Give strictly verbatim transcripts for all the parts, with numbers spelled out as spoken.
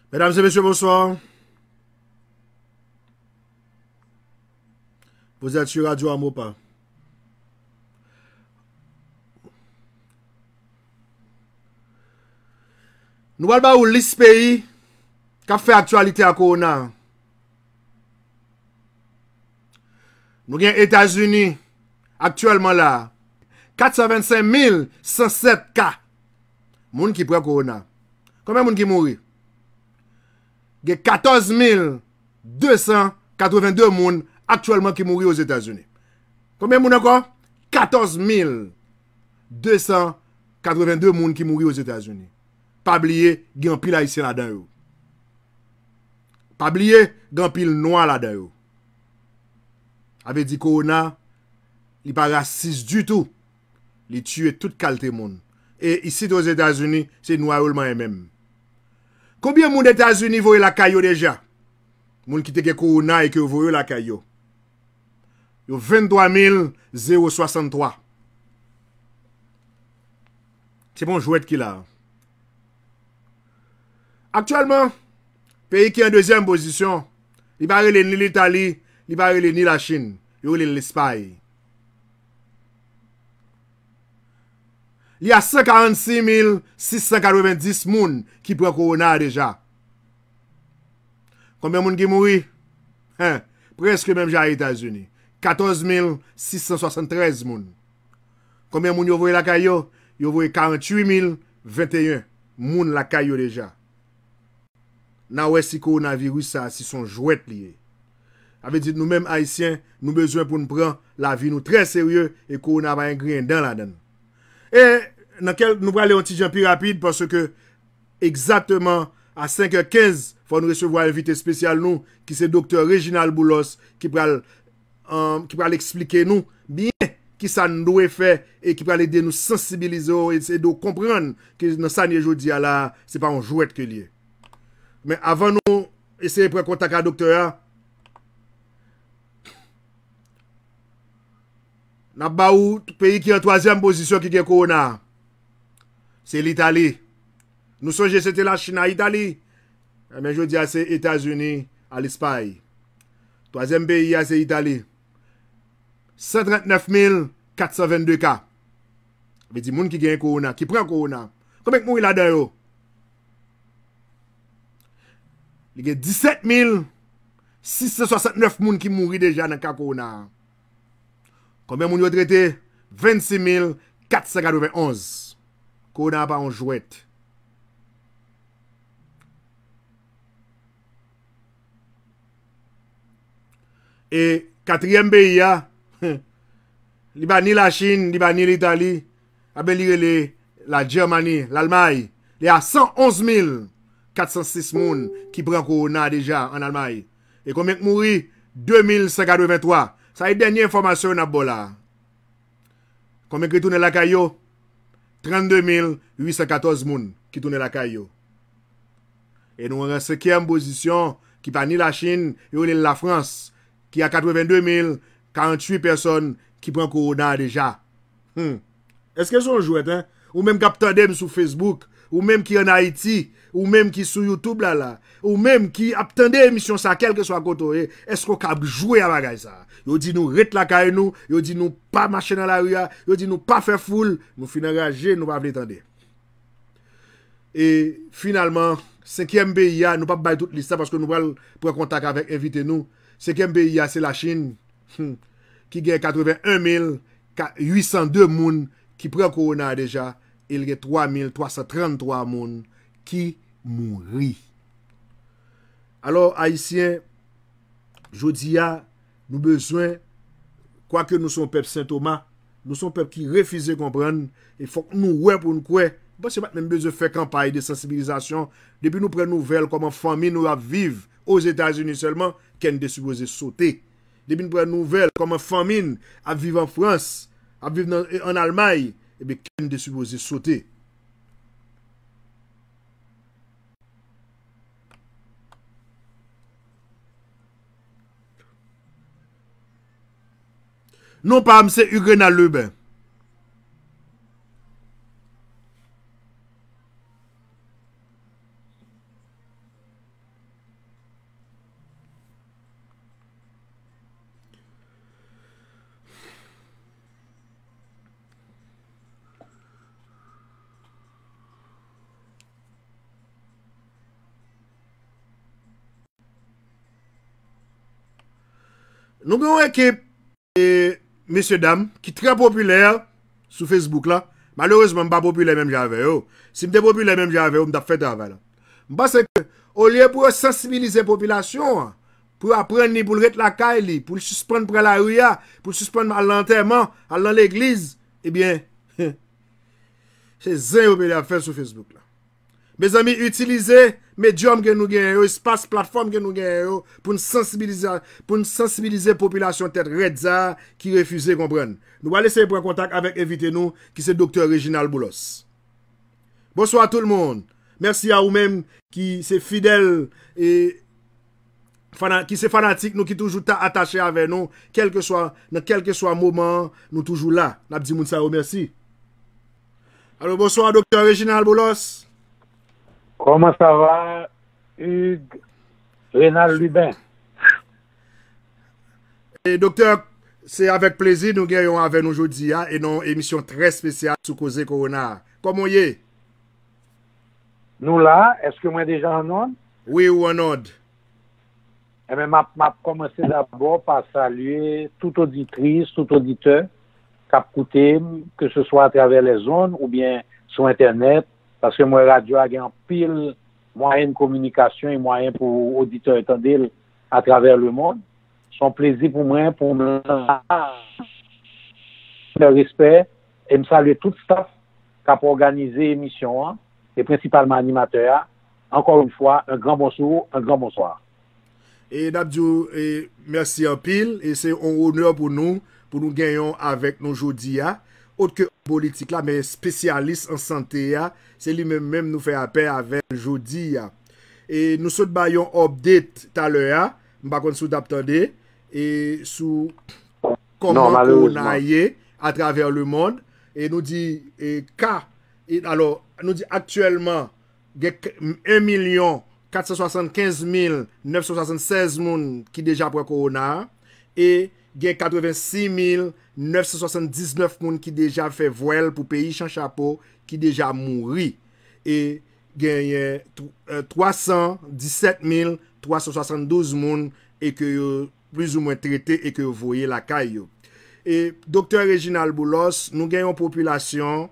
Mesdames et messieurs, bonsoir. Vous êtes sur Radio Amopa. Nou pral ba ou lis peyi k ap fè aktyalite a kowona. Nou gen Etazini aktyèlman la, kat san vennsenk mil san sèt ka moun ki pran kowona. Konbyen moun ki mouri? Gen katòz mil de san katreven de moun aktyèlman ki mouri Ozetazini. Konbyen moun ankò? Katòz mil de san katreven de moun ki mouri Ozetazini. Pa bliye, gen anpil Ayisyen ladan yo. Pa bliye, gen anpil nwa ladan yo. Sa vle di kowona, li pa rasis ditou. Li tiye tout kalte moun. E isit Ozetazini, se nwa yo l manyen menm. Konbyen moun Etazini voye lakay yo deja? Moun ki te gen kowona e ke yo voye yo lakay yo. Yo venntwa mil zewo swasanntwa. Se pa yon jwèt ki la. Aktyèlman, peyi ki an dezyèm pozisyon, li pa rele ni Litali, li pa rele ni Lachin, yo rele l Lespay. Li a san karannsis mil sis san katrevenndis moun ki pran kowona a deja. Konbyen moun ki mouri? Hen, prèske menm jan a Etazini. Katòz mil sis san swasanntrèz moun. Konbyen moun yo voye lakay yo? Yo voye karannwit mil venteyen moun lakay yo deja. N a wè si kowonaviris sa a, si se yon jwèt li ye. Sa vle di nou menm Ayisyen, nou bezwen pou n pran lavi nou trè serye e kowona pa gen griyen dan ladan l. E nan kèl, nou prale yon ti jan pi rapid paske egzakteman a senk è kenz, fò n resevwa envite espesyal nou, ki se Doktè Reginald Boulos, ki pral, um, ki pral eksplike nou byen kisa n dwe fè e ki pral ede nou sansibilize w, ede w konprann ke nan sa n ye jodi a la, se pa yon jwèt ke l ye. Men avan nou eseye pran kontak a doktè a, n ap ba ou peyi ki an twazyèm pozisyon ki gen kowona a. Se Litali. Nou sonje se te Lachin a Itali. Ebyen, jodi a se Etazini a Lespay. Twazyèm peyi a se Itali. San trannèf mil kat san vennde ka. Vle di moun ki gen kowona, ki pran kowona. Konbyen k mouri ladan yo? Li gen disèt mil sis san swasantnèf moun ki mouri deja nan ka kowona a. Konbyen moun yo trete? Vennsis mil kat san katrevenonz. Kowona a pa yon jwèt. E katriyèm peyi a, li pa ni Lachin, li pa ni Litali, enben li rele la Jèmani, Lalmay. Li a san onz mil kat san sis moun ki pran kowona deja an Lalmay. E konbyen k mouri? De mil san katreven twa. Sa e dènye enfòmasyon yo n ap ba w la a. Konbyen ki retounen lakay yo? Trannde mil uit san katòz moun ki tounen lakay yo. E nou an senkyèm pozisyon, ki pa ni Lachin, yo rele l Lafrans, ki a katrevennde mil karannwit pèsòn ki pran kowona a deja. Hmm. Èske se yon jwèt, en? Ou menm k ap tande m sou Facebook, ou menm ki ann Ayiti, ou menm ki sou YouTube la la, ou menm ki ap tande emisyon sa, kèlkeswa kote w ye, èske w ka ap jwe a bagay sa? Yo di nou ret lakay nou, yo di nou pa mache nan lari a, yo di nou pa fè foul, nou fin anraje, nou pa vle tande. E finalman, senkyèm peyi a, nou p ap bay tout lis la paske nou pral pran kontak avèk envite nou. Senkyèm peyi a, se Lachin, hmm, ki gen katreven en mil uit san de moun ki pran kowona a deja, e l gen twa mil twa san tranntwa moun ki mouri. Alò, Ayisyen, jodi a, nou bezwen, kwake nou se yon pèp Sen Toma, nou se yon pèp ki refize konprann, e fòk nou wè pou n kwè. M panse pa t menm bezwen fè kanpay de sansibilizasyon. Depi nou pran nouvèl kòman fanmi nou ap viv Ozetazini sèlman, kè n te sipoze sote. Depi n pran nouvèl kòman fanmi n ap viv an Frans, ap viv nan, ann Almay, ebyen, kè n te sipoze sote. Non pa m, se Huguenal Lubin. Nou gen yon ekip, e, mesye dam, ki trè popilè sou Facebook la. Malerezman, m pa popilè menm jan avè yo. Si m te popilè menm jan avè yo, m t ap fè travay la. M panse ke, olye pou yo sansibilize popilasyon an, pou yo aprann li, pou l ret lakay li, pou l sispann pran lari a, pou l sispann al nan antèman, al nan legliz, ebyen, se zen yo pede ap fè sou Facebook la. Mezanmi, itilize medyòm ke nou genyen yo, espas, platfòm ke nou genyen yo, pou n sansibilize, pou n sansibilize popilasyon tèt rèd sa a ki refize konprann. Nou pral eseye pran kontak avèk envite nou, ki se Doktè Reginald Boulos. Bonsoir tout le monde. Mèsi a ou menm ki se fidèl e fana-, ki se fanatik nou, ki toujou ta atache avè nou, kèlkeswa, nan kèlkeswa moman an, nou toujou la. N ap di moun sa yo mèsi. Alo, bonsoir, Doktè Reginald Boulos. Comment ça va, Hugues Renald Lubin? E, Doktè, se avèk plezi nou genyen w avè nou jodi a, e nan yon emisyon trè espesyal sou koze kowona a. Kòman w ye? Nou la, èske mwen deja an nòd? Wi, ou an nòd. Enben, m ap, m ap kòmanse dabò pa salye tout oditris, tout oditè k ap koute m, ke se swa atravè lèzonn oubyen sou entènèt, paske m wè radyo a gen anpil mwayen de kominikasyon e mwayen pou oditè yo tande l atravè lemonn. Se yon plezi pou mwen pou m la. Respè, e m salye tout staf k ap òganize emisyon an, e prensipalman animatè a. Encore une fois, un grand bonjour, un grand bonsoir. E n ap di w, e, mèsi anpil, e se yon onè pou nou, pou nou genyen w avèk nou jodi a. Ot ke politik la, men espesyalis an sante a, se li menm menm nou fè apèl avè l jodi a. E nou sot bay yon update talè a, m pa konn si w t ap tande, e sou kòman kowona ye atravè lemonn, e nou di, e, ka, e, alò, nou di aktyèlman, gen k-, en milyon kat san swasannkenz mil nèf san swasannsèz moun ki deja pran kowona a, e gen katrevensis mil nèf san swasanndiznèf moun ki deja fè vwèl pou peyi Chan Chapo ki deja mouri. E genyen tw-, e, twa san disèt mil twa san swasanndouz moun e ke yo plizoumwen trete e ke yo voye lakay yo. E Doktè Reginald Boulos, nou gen yon popilasyon,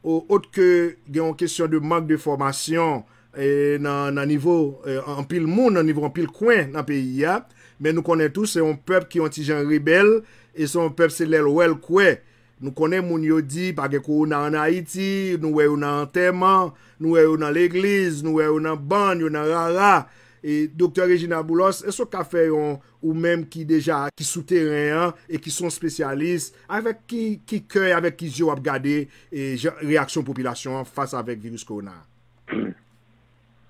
o-, ot ke gen yon kesyon de mank de fòmasyon, e, nan, nan nivo, e, anpil moun, nan nivo anpil kwen nan peyi a, men nou konnen tou se yon pèp ki yon ti jan rebèl, e se yon pèp se lè l wè l kwè. Nou konnen moun yo di pa gen kowona ann Ayiti, nou wè yo nan antèman, nou wè yo nan legliz, nou wè yo nan bann, yo nan rara. E Doktè Reginald Boulos, èske w ka fè yon, ou menm ki deja, ki sou teren an e ki se yon espesyalis, avèk ki, ki kè, avèk ki zye w ap gade, e, jan, reyaksyon popilasyon an fas avèk viris kowona a?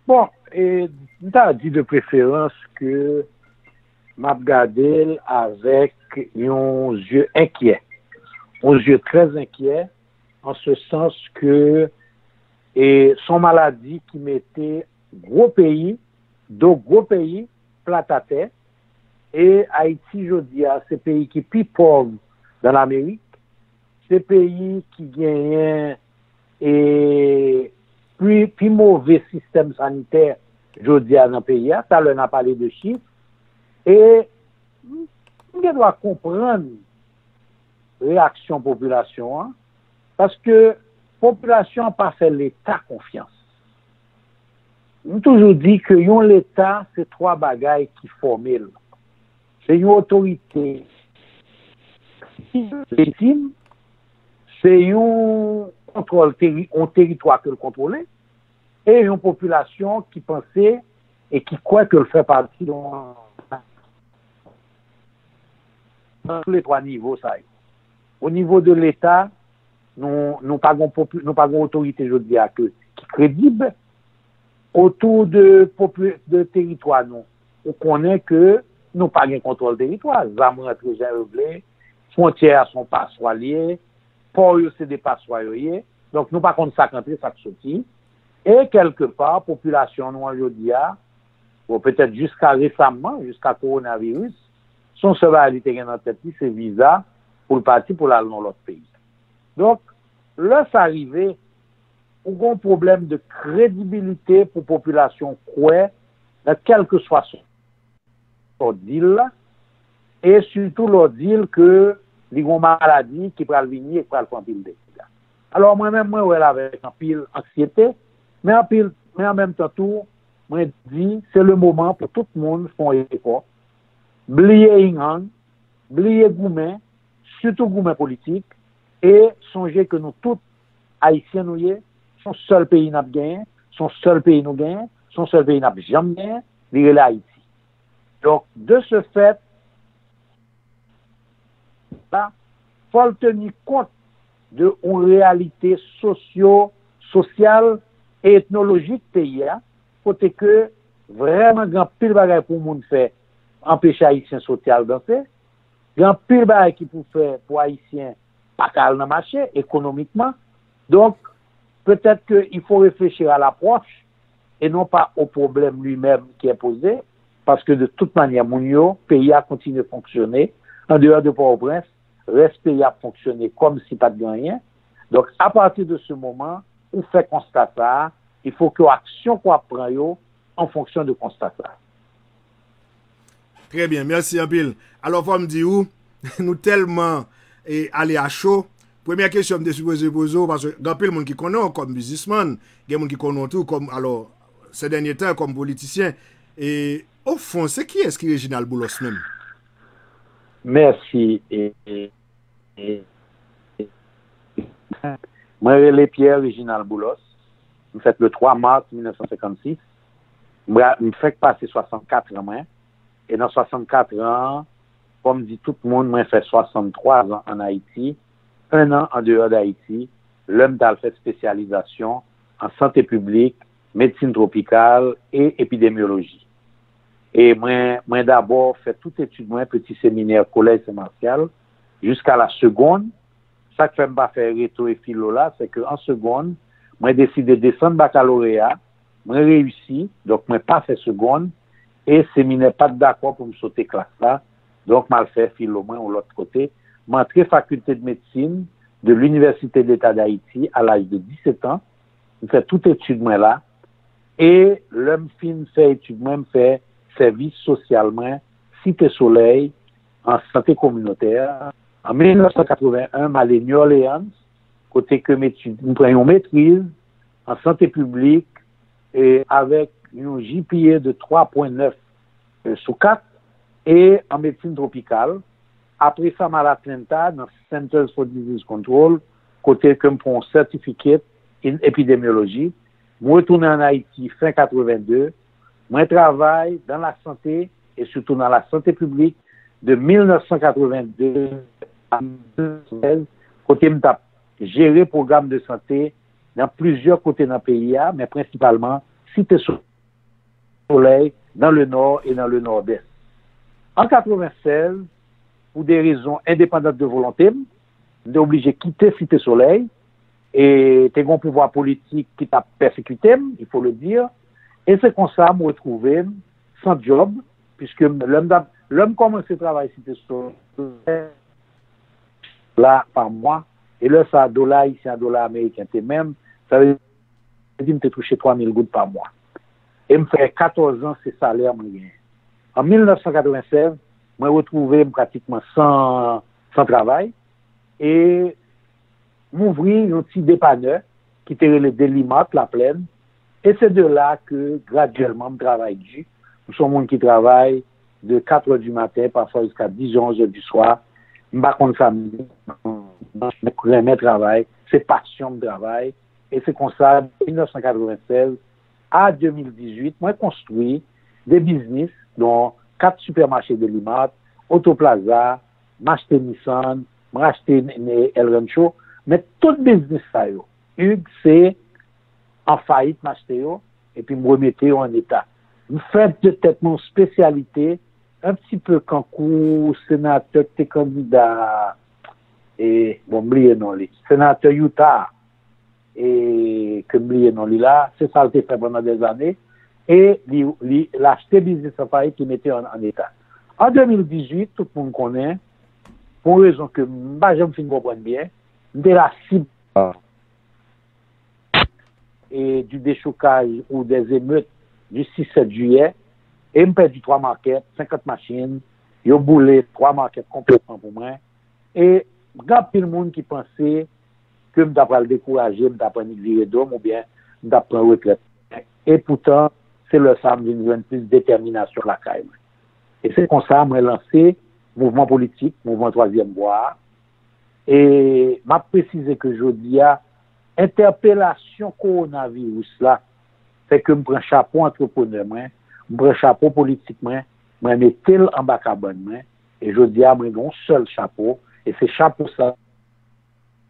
Bon, e, m ta di de preferans ke m ap gade l avèk yon zye enkyè, yon zye trè enkyè, an se sans ke, e, se yon maladi ki mete gwo peyi, do gwo peyi, plat atè, e Ayiti jodi a se peyi ki pi pòv dan Lamerik, se peyi ki genyen, e, pi, pi move sistèm sanitè jodi a nan peyi a. Talè n a pale de chif, e m, m gen dwa konprann reyaksyon popilasyon an, paske popilasyon an pa fè Leta konfyans. M toujou di ke yon Leta, se twa bagay ki fòme l. Se yon otorite lejitim, se yon kontwòl teri-, yon teritwa ke l kontwole, e yon popilasyon ki panse e ki kwè ke l fè pati de yon, nan tou le twa nivo sa yo. O nivo de Leta, nou, nou pa gen popi-, nou pa gen otorite jodi a ke, ki kredib. Otou de popi-, de teritwa nou, ou konnen ke nou pa gen kontwòl teritwa. Zam rantre jan yo vle, fwontyè a se yon paswa l ye, pò yo se de paswa yo ye. Donk, nou pa konn sa k antre, sa k soti. E kèlkepa, popilasyon nou an jodi a, bon, petèt jiska resamman, jiska kowonaviris, se yon sèl bagay li te gen nan tèt li, se viza pou l pati, pou l al nan lòt peyi. Donk, lè sa rive, ou gen yon pwoblèm de kredibilite pou popilasyon kwè nan kèlkeswa sa w di l la. e sitou lè w di l ke li gen yon maladi ki pral vini e ki pral fè anpil dega. Alò, mwen menm, mwen wè l avèk anpil anksyete, men anpil, men an menm tan tou, mwen di, se le moman pou tout moun fè yon efò, bliye yin-yang, bliye goumen, sitou goumen politik, e sonje ke nou tout Ayisyen nou ye, se yon sèl peyi n ap genyen, se yon sèl peyi nou genyen, se yon sèl peyi n ap janm genyen, li rele Ayiti. Donk, de ce fait, la, fò l teni kont de yon reyalite sosyo, sosyal e etnolojik peyi a, kote ke vrèman gen anpil bagay pou moun fè, anpeche Ayisyen soti al danse, gen anpil bagay ki pou fè pou Ayisyen pa ka al nan mache ekonomikman. Donk, petèt ke il faut réfléchir à l'approche et non pas au problème lui-même qui est posé, paske de tout manyè, moun yo, peyi a kontinye fonksyone, an deyò de Pòtoprens, rès peyi a ap fonksyone kòm si pa t gen anyen. Donk, apati de se moman, ou fè konsta sa a, il faut ke aksyon ke w ap pran yo an fonksyon de konsta sa a. Trè byen, mèsi anpil. Alò, fò m di ou, nou tèlman e, ale a cho. Premyè kesyon m te sipoze poze w, paske gen anpil moun ki konnen w kòm biznismann, gen moun ki konnen w tou kòm, alò, se dènye tan, kòm politisyen. E, ofon, se kiyès ki Reginald Boulos menm? Mèsi. E, e, e, mwen rele Pierre Reginald Boulos. M fèt le twa mas mil nèf san senkannsis. M ra- m fèk pase swasannkat an mwen. E nan swasannkat an, fò m di tout moun, mwen fè swasanntwa zan ann Ayiti, en an an deyò Dayiti, lè m t al fè espesyalizasyon an sante piblik, medsin twopikal e epidemyoloji. E mwen, mwen dabò fè tout etid mwen, peti seminè Kolèj Sen Masyal, jiska la segonn. Sa k fè m pa fè reto e filo la, se ke an segonn, mwen deside desann bakaloreya, mwen reyisi, donk mwen pa fè segonn, e seminè pa t dakò pou m sote klas la, donk m al fè filo mwen yon lòt kote. M antre Faculté de Médecine de l'Université d'État d'Haïti à l'âge de dix-sept ans. M fè tout etid mwen la. E lè m fin fè etid mwen, m fè sèvis sosyal mwen Site Solèy an sante kominotè. An mil nèf san katreven en, m ale New Orleans, kote ke m etid- m pran yon metriz an sante piblik e avèk yon G P A de twa pwen nèf sou kat e an medsin twopikal. Apre sa, m al Atlanta nan Centers for Disease Control, kote ke m pran yon certificate in epidemyoloji. M retounen ann Ayiti fen katreven de. Mwen travay dan lasante e sitou nan lasante piblik de mil nèf san katreven de a mil nèf san sèz, kote m t ap jere pwogram de sante nan plizyè kote nan peyi a, men prensipalman Site Solèy, nan le Nò e nan le Nòdès. An katreven sèz, pou de rezon endepandan de volonte m, m te oblije kite Site Solèy, e te gen yon pouvwa politik ki t ap pèsekite m, il faut le dire, e se konsa m retwouve m san djòb, piske m- lè m t ap- lè m kòmanse travay Site Solèy la pa mwa, e lè sa a dola ayisyen a dola ameriken te menm, sa vle di m te touche twa mil goud pa mwa. E m fè katòz an se salè mwen genyen. An mil nèf san katreven sèz, mwen retwouve m pratikman san, san travay, e m ouvri yon ti depanè ki te rele Delimart Laplèn, e se de la ke gradyèlman m travay di. M se yon moun ki travay de kat è di maten, pafwa jiska diz è, onz è di swa. M pa konn sa m di, mwen renmen travay, se pasyon m travay, e se konsa, de mil nèf san katreven sèz a de mil dizuit, mwen konstwi de biznis, dont kat sipèmache Delimart, Oto Plaza, m achte Nissan, mwen achte El Rancho, men tout biznis sa yo, Hugues, se an fayit m achte yo, epi m remete yo an eta. M fè de tèt mwen yon espesyalite, un petit peu kankou senatè ki te kandida, e, bon, m bliye non li, senatè Utah, e, ke m bliye non li la, se sa l te fè pandan dèzane, e li, li, l achte biznis an fayit, li mete yo an, an eta. An de mil dizuit, tout moun konnen, pou yon rezon ke m pa janm fin konprann byen, m te lasib e, du déchocage ou des émeutes du sis sèt jiyè, e m pèdi twa makèt, senkant machin, Yo boule twa makèt konplètman pou mwen. E gen anpil moun ki panse ke m ta pral dekouraje, m ta pran vire do m oubyen m ta pran retrèt. E poutan, se lè sa a m vin jwenn plis detèminasyon lakay mwen. E se konsa mwen lanse mouvman politik, mouvman twazyèm vwa a. E m ap presize ke jodi a, entèpelasyon kowonaviris la fè ke m pran chapo antreprenè mwen, m pran chapo politik mwen, mwen mete l anba kabann mwen, e jodi a, mwen gen yon sèl chapo, e se chapo sa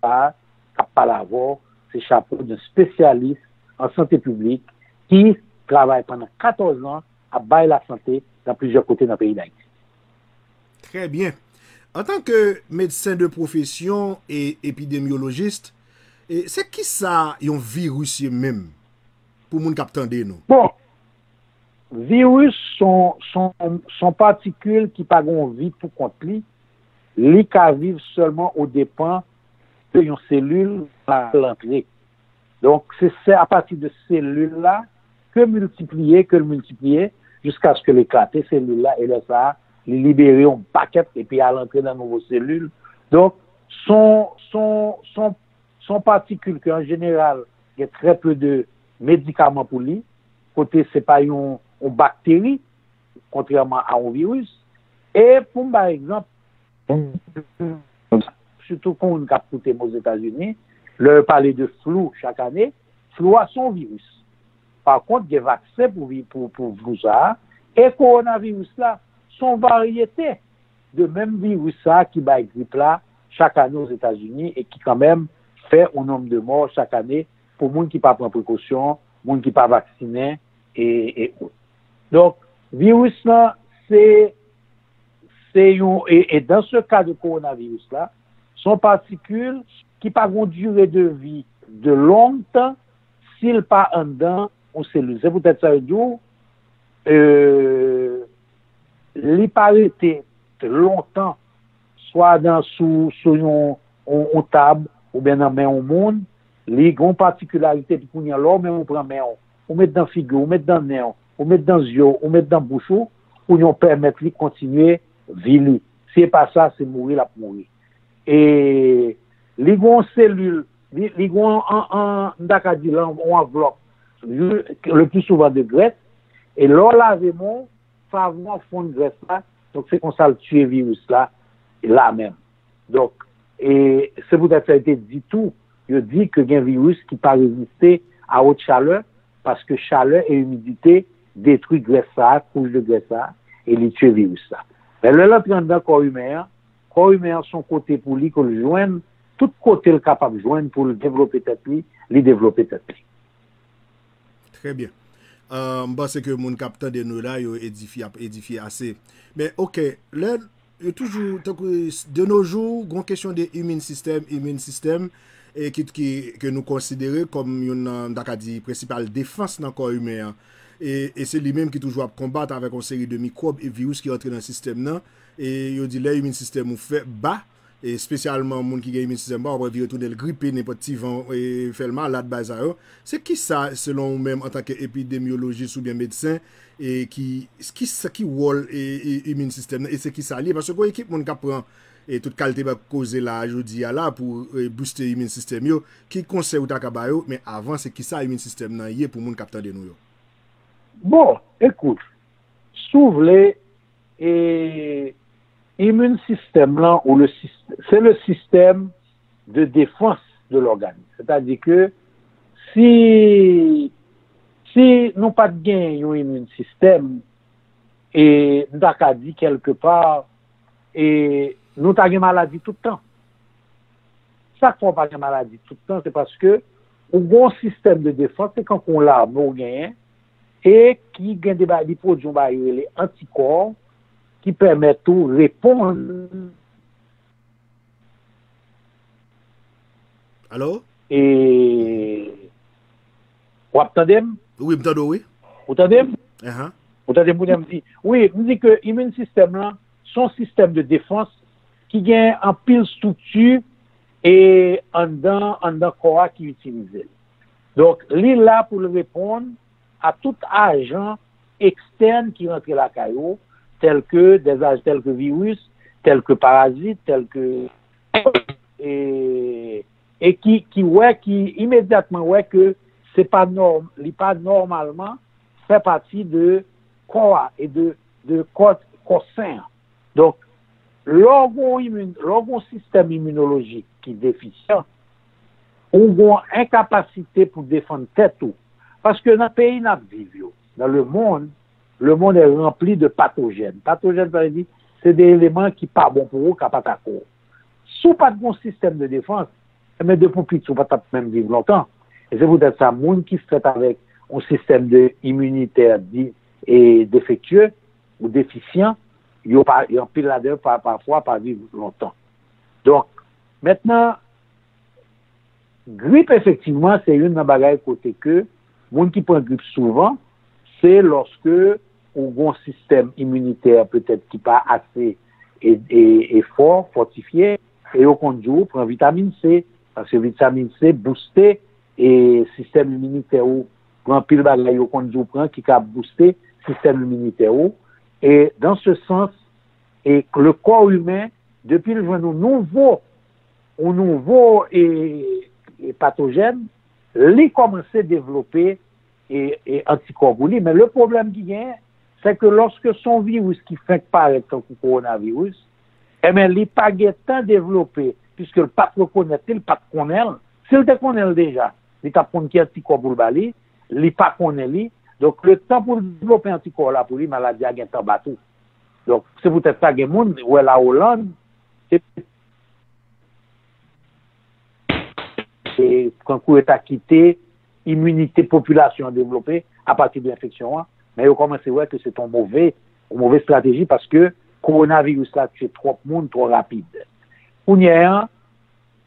a k ap pale avè w, se chapo yon espesyalis an sante piblik ki travay pandan katòz an ap bay lasante nan plizyè kote nan peyi Dayiti. Trè byen. Antanke medsen de pwofesyon e epidemyolojis, e se kisa yon viris ye menm pou moun k ap tande nou? Bon, viris son, son, son patikil ki pa gen yon vi pou kont li, li ka viv sèlman o depan de yon selil la lantre. Donk, se, se apati de selil la ke miltipliye, ke l miltipliye, jiskaske l eklate selil la, e lè sa a, li libere yon pakèt epi al antre nan nouvo selil. Donk, son, son, son, son patikil ke an jeneral, gen trè pe de medikaman pou li, kote se pa yon, yon bakteri, kontrèman a yon viris. E pou m bay egzanp, sitou pou moun k ap koute m Ozetazini, lè yo pale de flou chak ane, flou a se yon viris. Pa kont, gen vaksen pou, pou, pou flou sa a. E kowonaviris la, se yon varyete de menm viris sa a ki bay grip la chak ane Ozetazini e ki kanmenm fè yon nonb de mò chak ane pou moun ki pa pran prekosyon, moun ki pa vaksinen, e, e ou. Donk, viris lan, se, se yon, e, e dans ce cas de kowonaviris la, se yon patikil ki pa gen yon dire de vi de long tan si l pa anndan yon selil. Se poutèt sa yo di w, e, li pa rete lontan, swa nan, sou, sou yon, yon, yon tab, oubyen nan men yon moun, li gen yon patikilarite, epi kounye a, lè w menm ou pran men w, ou met nan figi w, ou met nan nen w, ou met nan zye w, ou met nan bouch ou, kounye a w pèmèt li kontinye vi li. Si e pa sa, se mouri l ap mouri. E li gen yon selil, li, li gen yon, an, an, m ta ka di l, yon anvlòp, le pli souvan de grès, e lè w lave men w, savon an fonn grès la, donk se konsa l tiye viris la, la menm. Donk, e se poutèt sa yo te di tou, yo di ke gen viris ki pa reziste a wot chalè, paske chalè e imidite detwi grès sa a, kouch de grès sa a, e li tiye viris la. Men lè l antre anndan kò imen an, kò imen an se yon kote pou li ke l jwenn, tout kote l kapab jwenn pou l devlope tèt li, li devlope tèt li. Trè byen. Euh, m panse ke moun k ap tande nou la, yo edifye, ap edifye ase. Men, oke, lè yo toujou, tankou, de nos jours, gon kesyon de immune system, immune system, e ki, ki, ke nou konsidere kòm youn nan, m ta ka di, prensipal defans nan kò imen an. E, e se li menm ki toujou ap konbat avèk yon seri de mikwòb e viris ki rantre nan sistèm nan. E yo di lè immune system ou fè ba, e espesyalman moun ki gen immune system ba, w ap wè vire tounen l gripe, nenpòt ti van, e, fè l malad, bagay sa yo. Se kisa, selon ou menm, antanke epidemyolojis oubyen medsen, e ki, kisa ki wòl, e, e, immune system nan, e se kisa li ye? Paske gon ekip moun k ap pran, e, tout kalite ba koze la, jodi a la, pou, e, booste immune system yo. Ki konsèy ou ta ka ba yo? Men avan, se kisa immune system nan ye pou moun k ap tande nou yo? Bon, ekout, si w vle, e, immune system lan, ou le sys-, se le système de défense de l'organisme. Sètadi ke si, si nou pa t gen yon immune system, e m ta ka di kèlkepa, e nou ta gen maladi tout tan. Sa k fè w pa gen maladi tout tan, se paske ou gen yon sistèm de defans, se kankou yon lame ou genyen, e ki gen de ba-, li pwodui yon bagay ki rele antikò, ki pèmèt ou reponn. Alo? E w ap tande m? Wi, m tande w, wi. Ou tande m? Ahan. Ou tande m kounye a m di, wi, m di ke immune system lan se yon sistèm de defans ki gen anpil estrikti e anndan, anndan kò a ki itilize l. Donk, li la pou l reponn a tout ajan ekstèn ki rantre lakay ou, tèl ke, des agents tèl ke viris, tèl ke parazit, tèl ke, e, e ki, ki wè, ki imedyatman wè ke se pa nòm, li pa nòmalman fè pati de kò a e de, de kò, kò sen an. Donk, lè w gon imin, lè w gon sistèm iminolojik ki defisyan, ou gon enkapasite pou defann tèt ou. Paske nan peyi n ap viv yo, dans le monde, le monde est rempli de pathogènes. Pathogènes, sa vle di, se de eleman ki pa bon pou ou, k ap atake w. Si w pa t gon sistèm de defans, enben, depi w piti, ou pa t ap menm viv lontan. E se poutèt sa, moun ki fèt avèk yon sistèm de iminitè di, e defektye ou defisyan, yo pa, anpil ladan yo pa, pafwa pa viv lontan. Donk, mentnan, grip, efektivman, se youn nan bagay kote ke moun ki pran grip souvan, se lòske ou gon sistèm iminitè petèt ki pa ase e, e, e fò, fòtifye, e yo konn di w pran vitamin C, paske vitamin C booste e sistèm iminitè ou, pran pil bagay yo konn di w pran ki ka booste sistèm iminitè ou. E dans ce sens, e le corps humain, depi l jwenn yon nouvo, yon nouvo e, e patojèn, li kòmanse devlope e, e antikò pou li. Men le pwoblèm ki genyen, se ke lòske se yon viris ki fenk parèt tankou kowonaviris, enben, li pa gen tan devlope, piske l pa t rekonèt li, li pa t konnen l. Si l te konnen l deja, li t ap konn ki antikò pou l ba li, li pa konnen li. Donk, le tan pou l devlope antikò la pou li, maladi a gen tan bat ou. Donk, se poutèt sa, gen moun, wè la Oland, se e kankou yo ta kite iminite popilasyon an devlope apati de enfeksyon an, men yo kòmanse wè ke se te yon move, yon move estrateji paske kowonaviris la tiye twòp moun twò rapid. Kounye a,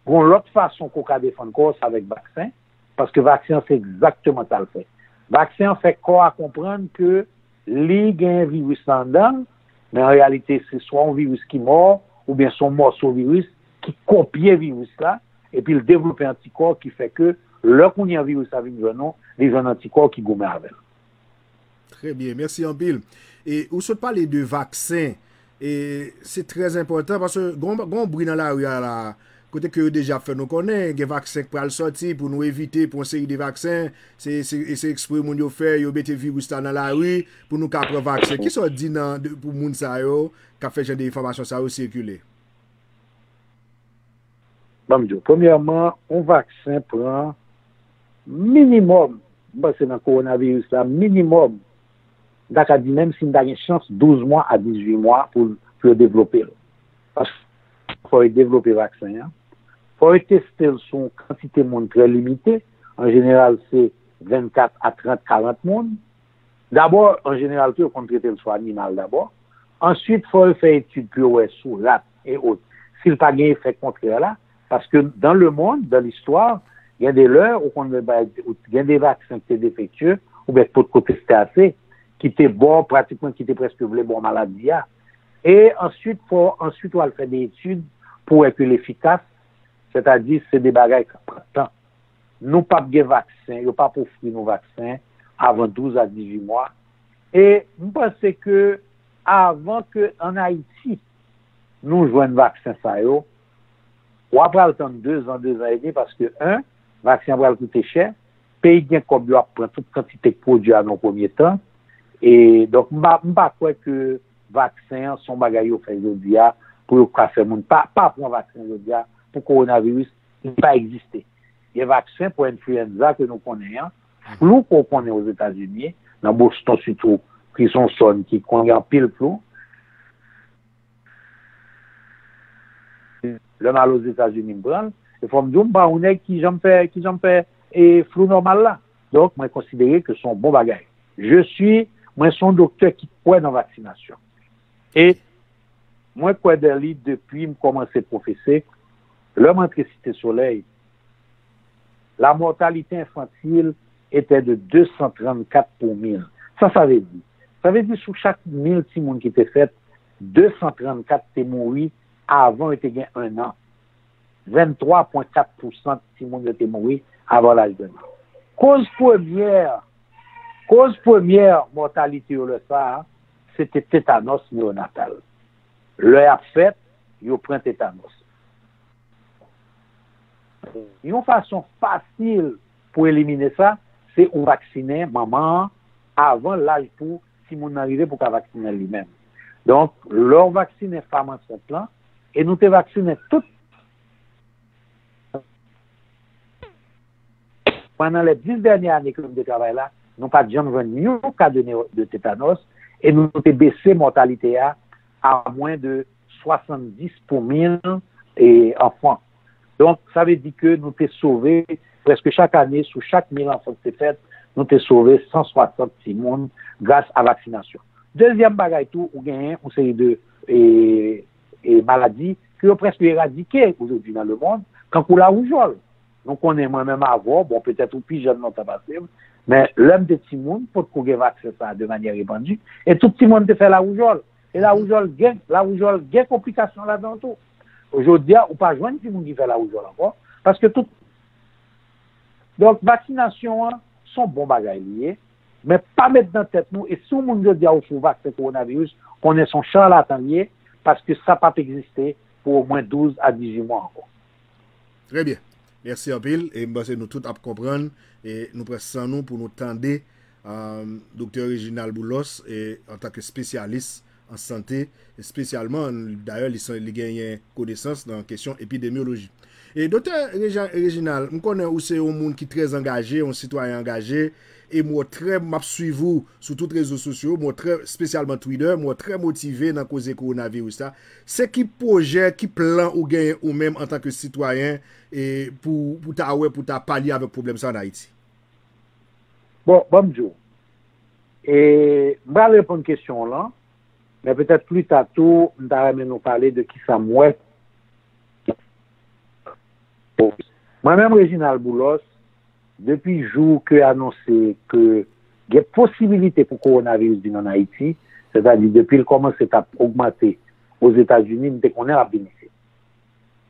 gon lòt fason ke w ka defann kò w, se avèk vaksen, paske vaksen an se egzakteman sa l fè. Vaksen an fè kò a konprann ke li gen viris la anndan l, men an reyalite, se swa yon viris ki mò, oubyen se yon mòso viris ki kopye viris la, epi l devlope antikò ki fè ke lè kounye a viris la vin jwenn ou, li jwenn antikò ki goumen avè l. Trè byen, mèsi anpil. E ou sot pale de vaksen, e se trè enpòtan paske gon, gon bri nan lari a la, kote ke yo deja ap fè nou konnen, gen vaksen k pral sòti pou nou evite, pou yon seri de vaksen, se, se, se ekspre moun yo fè, yo mete viris la nan lari pou nou ka pran vaksen. Kisa w di nan, de, pou moun sa yo k ap fè jan de enfòmasyon sa yo sikile? Ban m di w, premyèman, yon vaksen pran minimòm, m panse nan kowonaviris la, minimòm, m ta ka di menm si m ta gen chans, douz mwa a dizuit mwa pou, pou yo devlope l. Paske fò yo devlope vaksen an, fò yo teste l sou yon kantite moun trè limite, an jeneral se vennkat a trant, karant moun. Dabò, an jeneral tou, yo konn trete l sou animal dabò. Answit, fò yo fè etid pou yo wè sou rat e ot si l pa gen efè kontrè la, paske dans le monde, dans l'histoire, gen de lè, ou konn gen de vaksen ki te defektye, oubyen ki potko teste ase, ki te ba w pratikman, ki te prèske vle ba w maladi a. E answit, fò, answit, w al fè de etid pou wè ke l efikas, sètadi se de bagay k ap pran tan. Nou p ap gen vaksen, yo p ap ofri nou vaksen avan douz a dizuit mwa. E m panse ke avan ke ann Ayiti nou jwenn vaksen sa yo, w a pral tann dezan, dezan edmi, paske, en, vaksen an pral koute chè, peyi k gen kòb yo ap pran tout kantite k pwodui a nan yon premye tan, e donk m pa, m pa kwè ke vaksen an se yon bagay yo fè jodi a pou yo ka fè moun pa, pa pran vaksen jodi a pou kowonaviris, li pa egziste. Gen vaksen pou enfliyanza ke nou konnen an, flou ke w konnen Ozetazini, nan Boston sitou, ki se yon zòn ki konnen anpil flou. Lè m al Ozetazini, m pran l, e fò m di w, m pa yon nèg ki janm fè, ki janm fè e flou nòmal la. Donk, mwen konsidere ke se yon bon bagay. Je suis, mwen se yon doktè ki kwè nan vaksinasyon. E mwen kwè dan li depi m kòmanse pwofese. Lè m antre Site Solèy, la mortalité infantile était de deux cent trente-quatre pour mille. Sa sa vle di? Sa vle di sou chak mil timoun ki te fèt, de san trannkat te mouri avan yo te gen en an. Venntwa pwen kat pousan timoun yo te mouri avan laj de en an. Koz premyè, koz premyè mòtalite yo lè sa a, se te tetanòs neyonatal. Lè y ap fèt, yo pran tetanòs. Yon fason fasil pou elimine sa, se ou vaksinen manman an avan laj pou timoun nan rive pou ka vaksinen li menm. Donk, lè w vaksinen fanm ansent lan, e nou te vaksinen tout pandan lè dis dènye ane ke m te travay la, nou pa t janm jwenn yon ka de, de tetanòs, e nou te bese mòtalite a a mwen de swasanndis pou mil e, anfan. Donk, sa vle di ke nou te sove prèske chak ane, sou chak mil anfan ki te fèt, nou te sove san swasant timoun gras a vaksinasyon. Dezyèm bagay tou, ou genyen yon seri de e, e, maladi ke yo prèske eradike ojodi nan lemonn, tankou lawoujòl. Nou konnen mwen menm avè w, bon, petèt ou pi jèn lontan pase m, men lè m te timoun, potko gen vaksen sa a de manyè repandi, e tout timoun te fè lawoujòl. E lawoujòl gen, lawoujòl gen konplikasyon ladan l tou. Jodi a, ou pa jwenn timoun ki fè lawoujòl ankò, paske tout. Donk, vaksinasyon an, se yon bon bagay li ye, men pa met nan tèt nou, e si yon moun jodi a ofri w vaksen kowonaviris, konnen se yon charlatan li ye, paske sa p ap egziste pou omwen douz a dizuit mwa ankò. Trè byen. Mèsi anpil. E m panse nou tout ap konprann. E nou pran san nou pou nou tande um, Doktè Reginald Boulos e, antanke espesyalis an sante, espesyalman, dayè, li, li genyen konesans nan kesyon epidemyoloji. E Doktè Reginald, m konnen ou se yon moun ki trè angaje, yon sitwayen angaje, e m wè w trè, m ap swiv ou sou tout rezo sosyo, m wè w trè, espesyalman Twitter, m wè w trè motive nan koze kowonaviris la. Se ki pwojè, ki plan ou genyen ou menm antanke sitwayen e pou, pou ta wè, pou ta palye avèk pwoblèm sa an Ayiti? Bon, ban m di w. E, m pral reponn kesyon w lan, men petèt pli ta tou, m ta renmen nou pale de kisa m wè. Mwen menm, Reginald Boulos, depi jou ke anonse ke gen posibilite pou kowonaviris vin ann Ayiti, sètadi depi l kòmanse t ap ogmante Ozetazini, m te konnen l ap vin isit.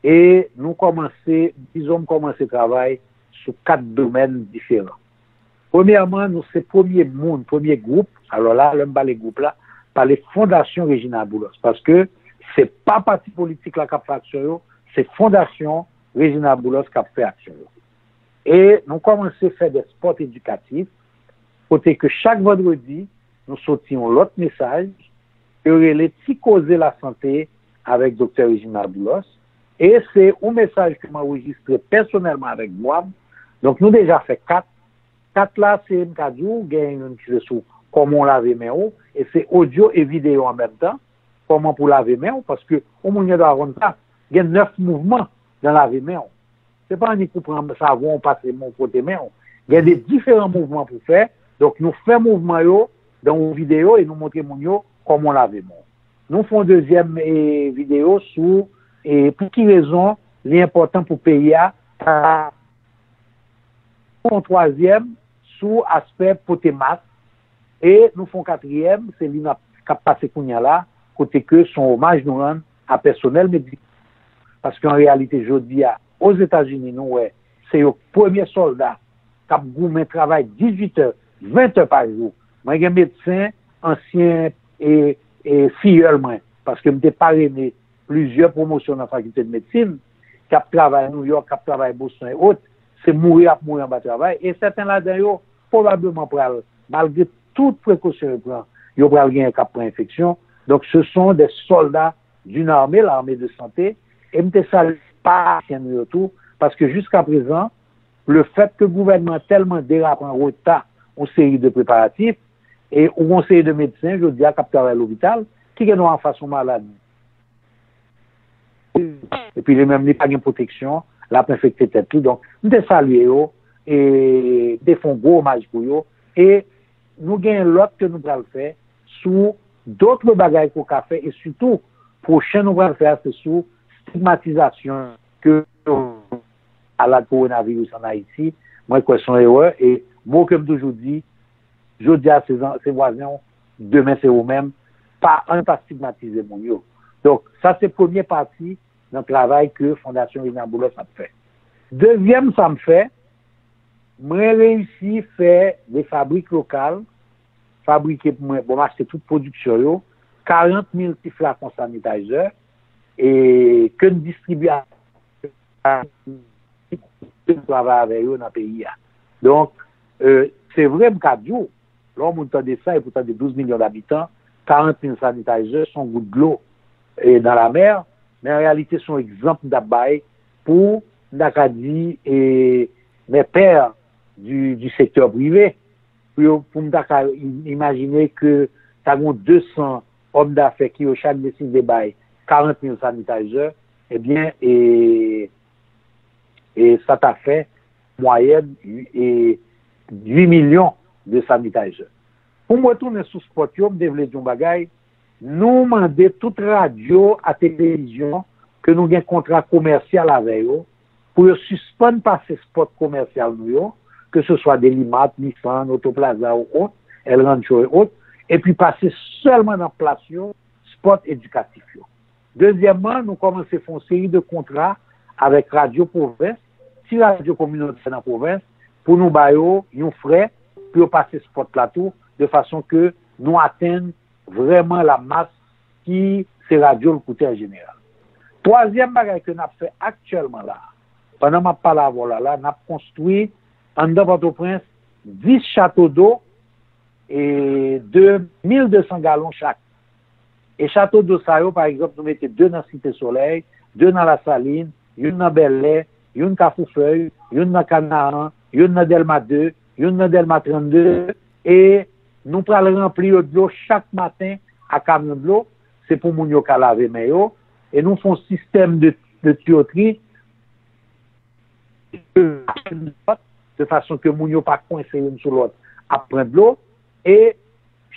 E nou kòmanse, dizon m kòmanse travay sou kat domèn diferan. Premyèman, nou se premye moun, premye gwoup, alò la, lè m pale gwoup la, pale Fondasyon Reginald Boulos, paske se pa pati politik la k ap fè aksyon yo, se Fondasyon Reginald Boulos k ap fè aksyon yo. E nou kòmanse fè de spot edikatif, kote ke chak vandredi, nou soti yon lòt mesaj, yo rele Ti Koze Lasante avèk Doktè Reginald Boulos. E se yon mesaj ke m anrejistre pèsonèlman avèk vwa m. Donk, nou deja fè kat. Kat la, se, m ka di w, gen youn ki se sou kòman w lave men w, e se odyo e videyo an menm tan, kòman pou lave men w, paske yon moun gen dwa konn sa, gen nèf mouvman nan lave men w. Se pa annik ou pran savon, ou pase men w, fwote men w. Gen de diferan mouvman pou fè. Donk, nou fè mouvman yo dan yon videyo e nou montre moun yo kòman w lave men w. Nou fè yon dezyèm e, videyo sou e, pou ki rezon li enpòtan pou peyi a ta fè yon twazyèm sou aspè pote mask. E nou fè yon katriyèm, se li n ap, k ap pase kounye a la, kote ke se yon omaj nou rann a pèsonèl medikal. Paske an reyalite, jodi a, Ozetazini, nou wè, se yo k premye sòlda k ap goumen, travay dizuit è, ven è pa jou. Mwen gen medsen, ansyen e, e fiyèl mwen, paske m te parene plizyè pwomosyon nan fakilte de medsin, k ap travay Nouyòk, k ap travay Boston e ot, se mouri y ap mouri anba travay, e sèten ladan yo pwobableman pral, malgre tout prekosyon yo pran, yo pral genyen k ap pran enfeksyon. Donk, ce sont des soldats d'une armée, l'armée de santé, e m te salye pa asyen nou yo tou, paske jiskaprezan, lefèt ke gouvènman an tèlman derape an reta yon seri de preparatif, e ou gen yon seri de medsen, jodi a, k ap travay lopital, ki gen dwa anfas yon malad, epi li menm, li pa gen pwoteksyon, l ap enfekte tèt li. Donk, m te salye yo, e m te fè yon gwo omaj pou yo, e nou gen lòt ke nou pral fè sou dòt bagay ke w ka fè, e sitou, pwochen nou pral fè a, se sou stigmatizasyon ke malad kowonaviris ann Ayiti. Mwen kwè se yon erè, e mo ke m toujou di, jodi a se, se vwazen w, demen se ou menm, pa, ann pa stigmatize moun yo. Donk, sa se premye pati nan travay ke Fondasyon Reginald Boulos ap fè. Dezyèm sa m fè, mwen reyisi fè de fabrik lokal fabrike pou mwen, bon, m achte tout pwodiksyon yo, karant mil ti flakon sanitizer, e ke n distribye a travay avè yo nan peyi a. Donk, e, se vre, m ka di w, lè yon moun tande sa, e pou tande douz milyon dabitan, karant mil sanitizer se yon gout dlo, e, nan lamè, men an reyalite, se yon egzanp m t ap bay pou, m ta ka di, e, mes pairs du, du secteur privé, pou yo, pou m ta ka i- imajine ke ta gen de san òm dafè ki yo chak deside bay karant mil sanitizer, ebyen, e, e sa ta fè mwayèn, e, uit milyon de sanitizer. Pou m retounen sou spot yo, m te vle di yon bagay. Nou mande tout radyo a televizyon ke nou gen kontra komèsyal avè yo, pou yo sispann pase spot komèsyal nou yo, ke se swa Delimart, Nissan, Autoplaza ou ot, El Rancho e ot, epi pase sèlman nan plas yo, spot edikatif yo. Dezyèmman, nou kòmanse fè yon seri de kontra avèk radyo pwovens, ti radyo kominotè nan pwovens, pou nou ba yo yon frè pou yo pase spot la tou, de fason ke nou atenn vrèman la mas ki se radyo l koute an jeneral. Twazyèm bagay ke n ap fè aktyèlman la, pandan m ap pale avè w la, la, n ap konstwi anndan Pòtoprens dis chato do e de mil de san galon chak. E chato do sa yo, pa egzanp, nou mete de nan Site Solèy, de nan Lasalin, youn nan Bèlè, youn Kafou Fèy, youn nan Kanaran, youn nan Dèlma de, youn nan Dèlma trannde, e nou pral ranpli yo dlo chak maten a kamyon dlo. Se pou moun yo ka lave men yo. E nou fè yon sistèm de, de tuyotri de fason ke moun yo pa kwense youn sou lòt ap pran dlo. E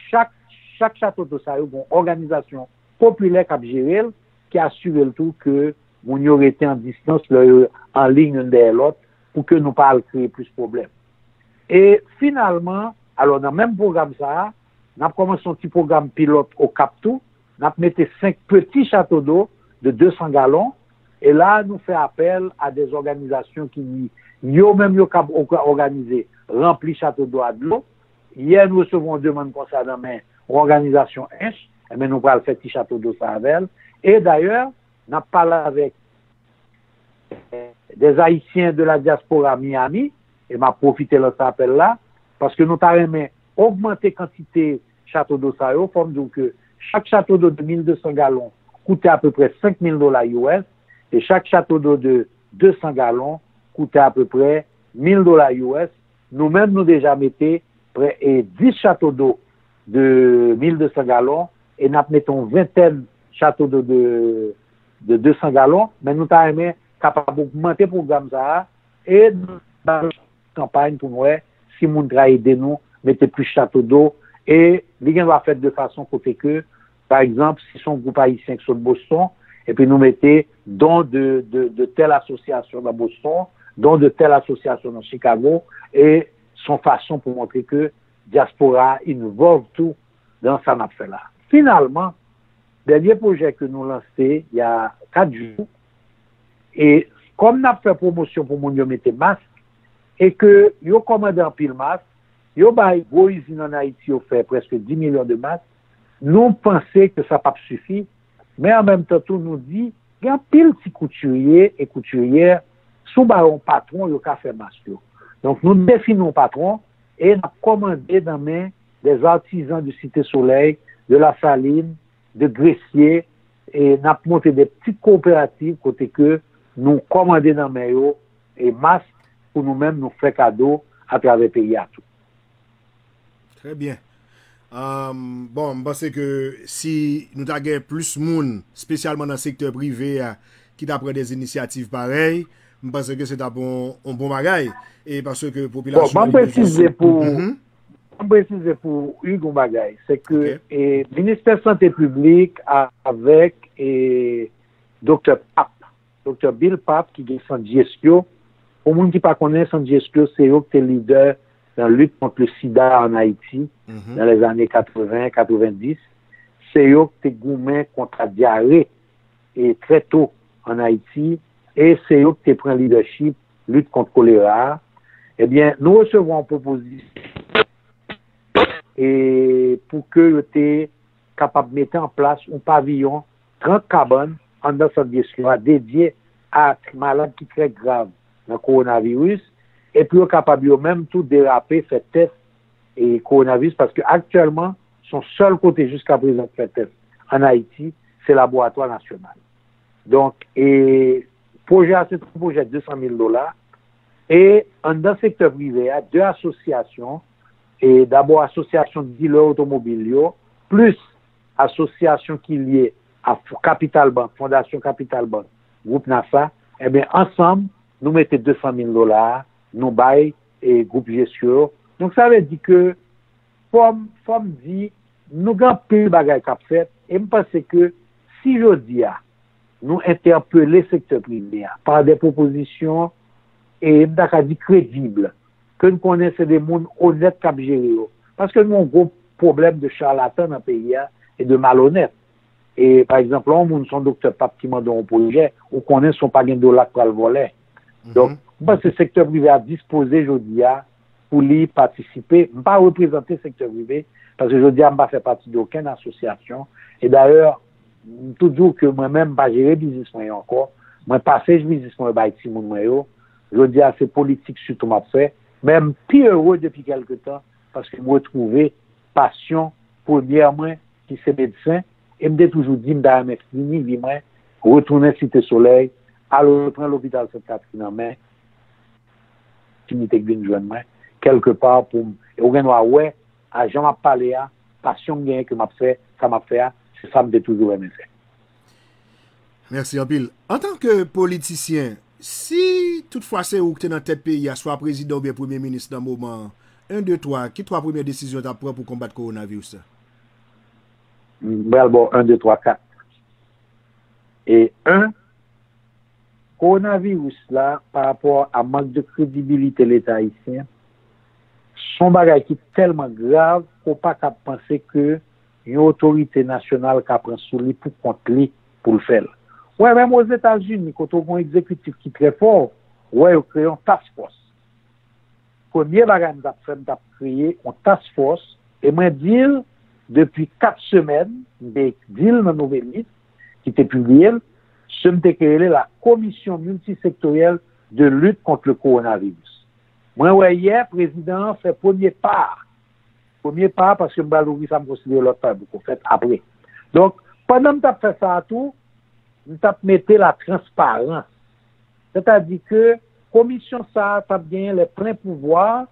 chak, chak chato do sa yo gen yon òganizasyon popilè k ap jere l, ki asire l tou ke moun yo rete an distans lè yo an liy youn dèyè lòt, pou ke nou pa al kreye plis pwoblèm. E finalman, alò, nan menm pwogram sa a, n ap kòmanse yon ti pwogram pilòt Okap tou. N ap mete senk peti chato do de de san galon. E la, nou fè apèl a de òganizasyon ki, yo menm, yo kab òganize ranpli chato do a dlo. Yè, nou resevwa yon demann konsa nan men yon òganizasyon Ench. Enben, nou pral fè ti chato do sa avè l. E dayè, n ap pale avèk des Haïtiens de la diaspora Miami, e m ap pwofite lanse apèl la, paske nou ta renmen ogmante kantite chato do sa yo. Fò m di w ke chak chato do de mil de san galon koute apeprè senk mil dola U S, e chak chato do de de san galon koute apeprè mil dola U S. Nou menm, nou deja mete prè, e, dis chato do de mil de san galon, e n ap mete yon ventèn chato do de, de de san galon, men nou ta renmen kapab ogmante pwogram sa a, e nou ba kanpay pou n wè si moun ta ede nou mete plis chato do, e li gen dwa fèt de fason kote ke, pa egzanp, si se yon gwoup ayisyen ki sot Boston, epi nou mete don de, de, de tèl asosyasyon nan Boston, don de tèl asosyasyon nan Chicago, e se yon fason pou montre ke dyaspora a involve tou nan sa n ap fè la. Finalman, dènye pwojè ke nou lanse, y a kat jou, e kòm n ap fè pwomosyon pou moun yo mete mask, e ke yo kòmande anpil mask, yo bay gwo izin ann Ayiti, yo fè prèske dis milyon de mask, nou panse ke sa p ap sifi, men an menm tan tou, nou di, gen anpil ti koutirye e koutiryè, si w ba yo yon patwon, yo ka fè mask yo. Donk, nou defini yon patwon e n ap kòmande nan men des artisans de Cité Soleil, de La Saline, de Gressier, e n ap monte de ti kowoperativ kote ke nou kòmande nan men yo e mask pou nou menm nou fè kado atravè peyi a tou. Trè byen. Ahn, bon, m panse ke si nou ta gen plis moun, espesyalman nan sektè prive a, ki ta pran de inisyativ parèy, m panse ke se t ap yon, yon bon bagay. E paske popilasyon an bezwen sou. Bon, ban m presize pou, ban m presize pou Hugues yon bagay. Se ke e, Ministè Sante Piblik avèk e, Doktè Pap, Doktè Bill Pap, ki gen Sant Dyeskyo. Pou moun ki pa konnen, Sant Dyeskyo se yo ki te lidè nan lit kont le sida ann Ayiti nan lèzane katreven, katreven dis. Se yo ki te goumen kont la dyare e trè to ann Ayiti, e se yo ki te pran lidèchip lit kont kolera a. Ebyen, nou resevwa yon pwopozisyon e pou ke yo te kapab mete an plas yon paviyon trant kabann anndan sant Vyesyo a dedye a malad ki trè grav nan kowonaviris, epi yo kapab yo menm tou derape, fè tès e kowonaviris, paske aktyèlman, se yon sèl kote jiska prezan ki fè tès ann Ayiti, se laboratwa nasyonal. Donk, e, pwojè a se yon pwojè de san mil dola. E anndan sektè prive a, de asosyasyon, e dabò asosyasyon dilè otomobil yo, plis asosyasyon ki lye a F- Capital Bank, Fondasyon Capital Bank, gwoup NASA, ebyen, ansanm, nou mete de san mil dola a, nou bay e gwoup Jesyo. Donk, sa vle di ke fò m, fò m di, nou gen anpil bagay k ap fèt, e m panse ke si jodi a, nou entèpele sektè prive a pa de pwopozisyon, e m ta ka di kredib, ke n konnen se de moun onèt k ap jere yo. Paske nou gen yon gwo pwoblèm de chalatan nan peyi a e de malonèt. E, pa egzanp, lè yon moun se yon doktè pap ki mande w yon pwojè, ou konnen se yon pa gen dola k pral vòlè. Donk, m panse sektè prive a dispoze jodi a pou li patisipe. M pa reprezante sektè prive, paske jodi a m pa fè pati de okenn asosyasyon. E dayè, m tou di w ke mwen menm m pa jere biznis mwen yo ankò. Mwen pase biznis mwen yo bay timoun mwen yo. Jodi a se politik sitou m ap fè. Men m pi ere depi kèlke tan, paske m retwouve pasyon premyè mwen, ki se medsen, e m te toujou di m ta renmen fini vi mwen, retounen Site Solèy, al reprann lopital Sent Katrin an men, fini te vin jwenn mwen, kèlkepa pou m, e ou gen dwa wè, a jan m ap pale a, pasyon m genyen ke m ap fè, sa m ap fè a, se sa m te toujou renmen fè. Mèsi anpil. Antanke politisyen, si toutfwa se ou ki te nan tèt peyi a, swa prezidan oubyen premye minis nan moman an, en, de, twa, ki twa premyè desizyon w t ap pran pou konbat kowonaviris la? M pral ba w en, de, twa, kat. E en, kowonaviris la, pa rapò a mank de kredibilite Leta ayisyen, se yon bagay ki tèlman grav ke w pa kab panse ke yon otorite nasyonal ka pran sou li pou kont li pou l fè l. Ou wè, menm Ozetazini, kote w gen yon egzekitif ki trè fò, ou wè yo kreye yon task force. Premye bagay m t ap fè, m t ap kreye yon task force, e mwen di l depi kat semèn, m te di l nan Nouvèl Lis, ki te pibliye l, se m te kreye la Commission Multisectorielle de Lutte contre le Coronavirus. Mwen wè yè, prezidan an fè premye pa a. Premye pa a, paske m pral ouvri sa m konsidere lòt pa yo poko fèt apre. Donk, pandan m t ap fè sa a tou, m t ap mete la transparans. Sètadi ke komisyon sa a t ap genyen lè plen pouvwa,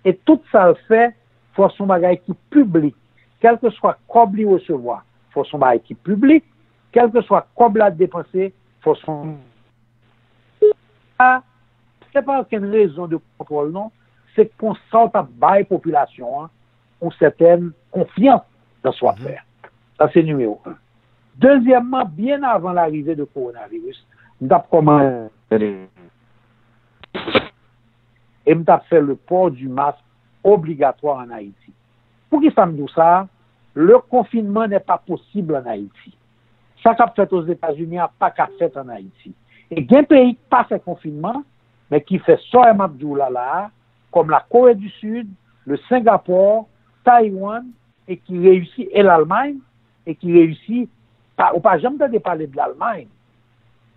e tout sa l fè, fò se yon bagay ki piblik. Kèlkeswa kòb li resevwa, fò se yon bagay ki piblik. Kèlkeswa kòb l ap depanse, fò se yon a, se pa okenn rezon de kontwòl non, se konsa w t ap bay popilasyon an yon sètèn konfyans nan sa w ap fè a. Sa se nimewo en. Dezyèmman, byen avan larive de kowonaviris, m t ap kòmanse e m t ap fè le port du masque obligatoire en Haïti. Poukisa m di w sa? Le confinement n'est pas possible en Haïti. Sa k ap fèt Ozetazini a pa ka fèt ann Ayiti. E gen peyi k pa fè konfinman, men ki fè sa m ap di w la la a, kòm la Kore di Sid, le Sengapò, Taiwan, e ki reyisi, e Lalmay, e ki reyisi, pa, ou pa janm tande pale de Lalmay,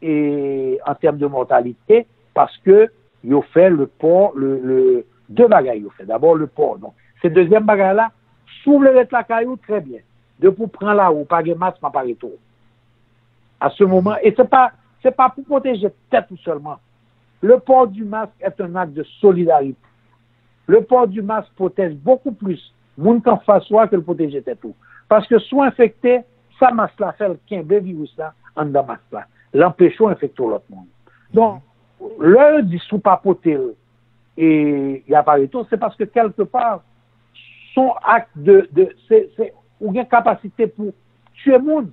e an tèm de mòtalite, paske yo fè le pò, le, le, de bagay yo fè. Dabò, le pò. Donk, se dezyèm bagay la, si w vle ret lakay ou, trè byen. Depi w pran lari, w pa gen mask, m ap arete w. A se moman, e se pa, se pa pou pwoteje tèt ou sèlman. Le port du masque est un acte de solidarité. Le port du masque protège beaucoup plus moun k anfas ou a ke l pwoteje tèt ou. Paske si w enfekte, sa mask la fè, l kenbe viris la anndan mask la. L anpeche w enfekte yon lòt moun. Donk, lè yo di si w pa pote l, e y ap arete w, se paske kèlkepa, se yon ak de, de, se, se, ou gen kapasite pou tiye moun.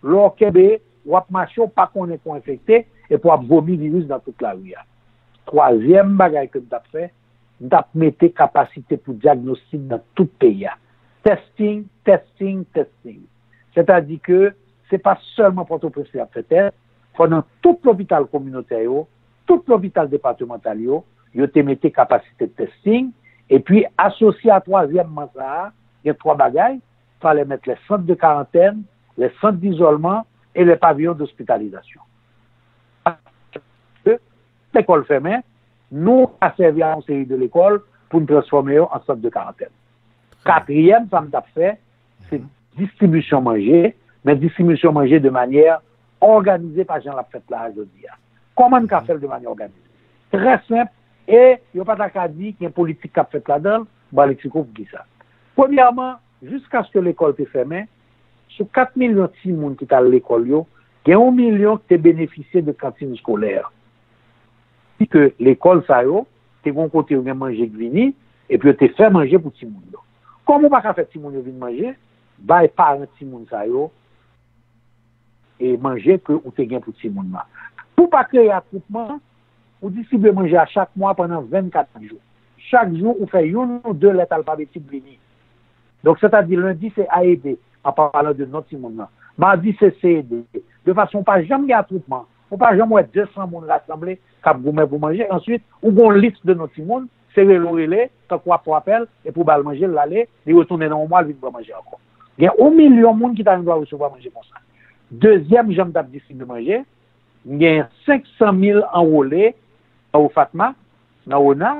Lè w kenbe, w ap mache, w pa konnen ke w enfekte, epi w ap vomi viris nan tout lari a. Twazyèm bagay ke m t ap fè, m t ap mete kapasite pou dyagnostik nan tout peyi a. Testing, testing, testing. Sètadi ke se pa sèlman Pòtoprens li ap fè tès, fò nan tout lopital kominotè yo, tout lopital depatmantal yo, yo te mete kapasite testing, epi asosye a twazyèmman sa a, gen twa bagay, va les mettre les centres de quarantaine, les centres d'isolement et les pavillons d'hospitalisation. Lekòl fèmen, nou ka sèvi a yon seri de lekòl pou n transfòme yo an sant de karantèn. Katriyèm, sa m t ap fè, se distribisyon manje, men distribisyon manje de manyè òganize pa jan l ap fèt la a jodi a. Kòman n ka fè l de manyè òganize? Trè senp, e yo pa ta ka di gen politik k ap fèt ladan l, m pral eksplike w poukisa. Premyèman, jiskaske lekòl te fèmen, sou kat milyon timoun ki t al lekòl yo, gen yon milyon ki te benefisye de kantin eskolè. Di ke lekòl sa yo te gen yon kote yo gen manje k vini, epi yo te fè manje pou timoun yo. Kòm ou pa ka fè timoun yo vin manje, bay paran timoun sa yo e manje ke ou te gen pou timoun nan. Pou pa kreye atwoupman, ou distribye manje a chak mwa pandan vennkat jou. Chak jou, ou fè youn ou de lèt alfabetik vini. Donk, sètadi lendi se A E D, an palan de non timoun nan. Madi se C E D. De fason ou pa janm gen atwoupman. Ou pa janm wè de san moun rasanble k ap goumen pou manje. Answit, ou gen yon lis de non timoun, se rele w rele, tankou w ap pran apèl, epi w ba l manje, l ale, li retounen nan yon mwa, l vin pran manje ankò. Gen yon milyon moun ki ta gen dwa resevwa manje konsa. Dezyèm jan m t ap distribye manje, m gen senk san mil anwole nan OFATMA, nan ONA,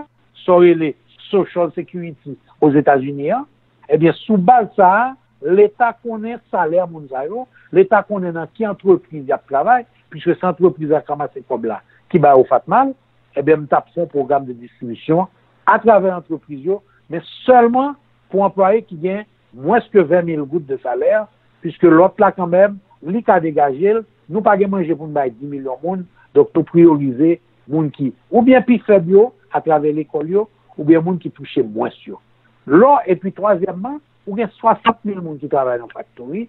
sa w rele Social Security Ozetazini an, ebyen, sou baz sa a, Leta konnen salè moun sa yo, Leta konnen nan ki antrepriz y ap travay, piske se antrepriz la k ranmase kòb la, ki bay OFATMA l, ebyen, m t ap fè yon pwogram de distribisyon atravè antrepriz yo, men sèlman pou anplwaye ki gen mwens ke ven mil goud de salè, piske lòt la kanmenm, li ka degaje l, nou pa gen manje pou n bay dis milyon moun, donk nou priyorize moun ki oubyen pi fèb yo atravè lekòl yo, oubyen moun ki touche mwens yo. Lò, epi twazyèmman, ou gen swasant mil moun ki travay nan faktori,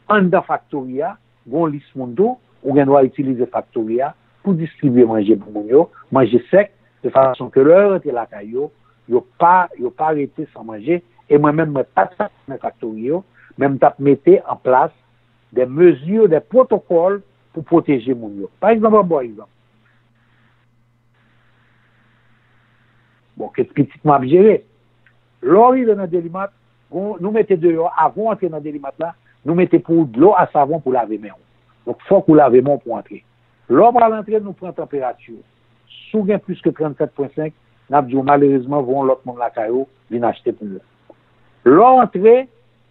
anndan faktori a, gen yon lis moun tou, ou gen dwa itilize faktori a pou distribye manje pou moun yo, manje sèk, de fason ke lè yo rantre lakay yo, yo pa, yo pa rete san manje. E mwen menm, mwen pa t ap nan faktori yo, men m t ap mete an plas de mezi, de pwotokòl pou pwoteje moun yo. Pa egzanp, an bon egzanp. Bon, ke pitit mwen ap jere. Lè w rive nan Delimat, gon, nou mete deyò, avan w antre nan Delimat la, nou mete pou ou dlo a savon pou lave men w. Donk, fòk ou lave men w pou w antre. Lè w pral antre, nou pran tanperati w. Si w gen plis ke trannsèt pwen senk, n ap di w malerezman, voye yon lòt moun lakay ou vin achte pou ou. Lè w antre,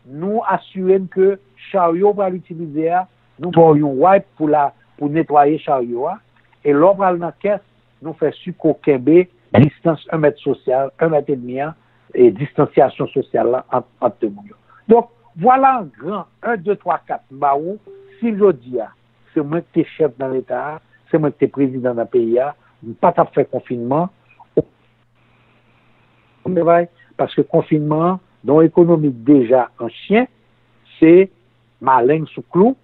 nou asire n ke charyo w pral itilize a, nou ba w yon wipe pou la, pou netwaye charyo a. E lè w pral nan kès, nou fè si ke w kenbe distans yon mèt sosyal, yon mèt edmi an, e distansyasyon sosyal la ant, ant de moun yo. Donk, vwala an gran, en, de, twa, kat, m ba ou, si jodi a, se mwen ki te chèf nan Leta a, se mwen ki te prezidan nan peyi a, m pa t ap fè konfinman, travay, paske konfinman an, nan yon ekonomi ki deja an chen, se maleng sou klou,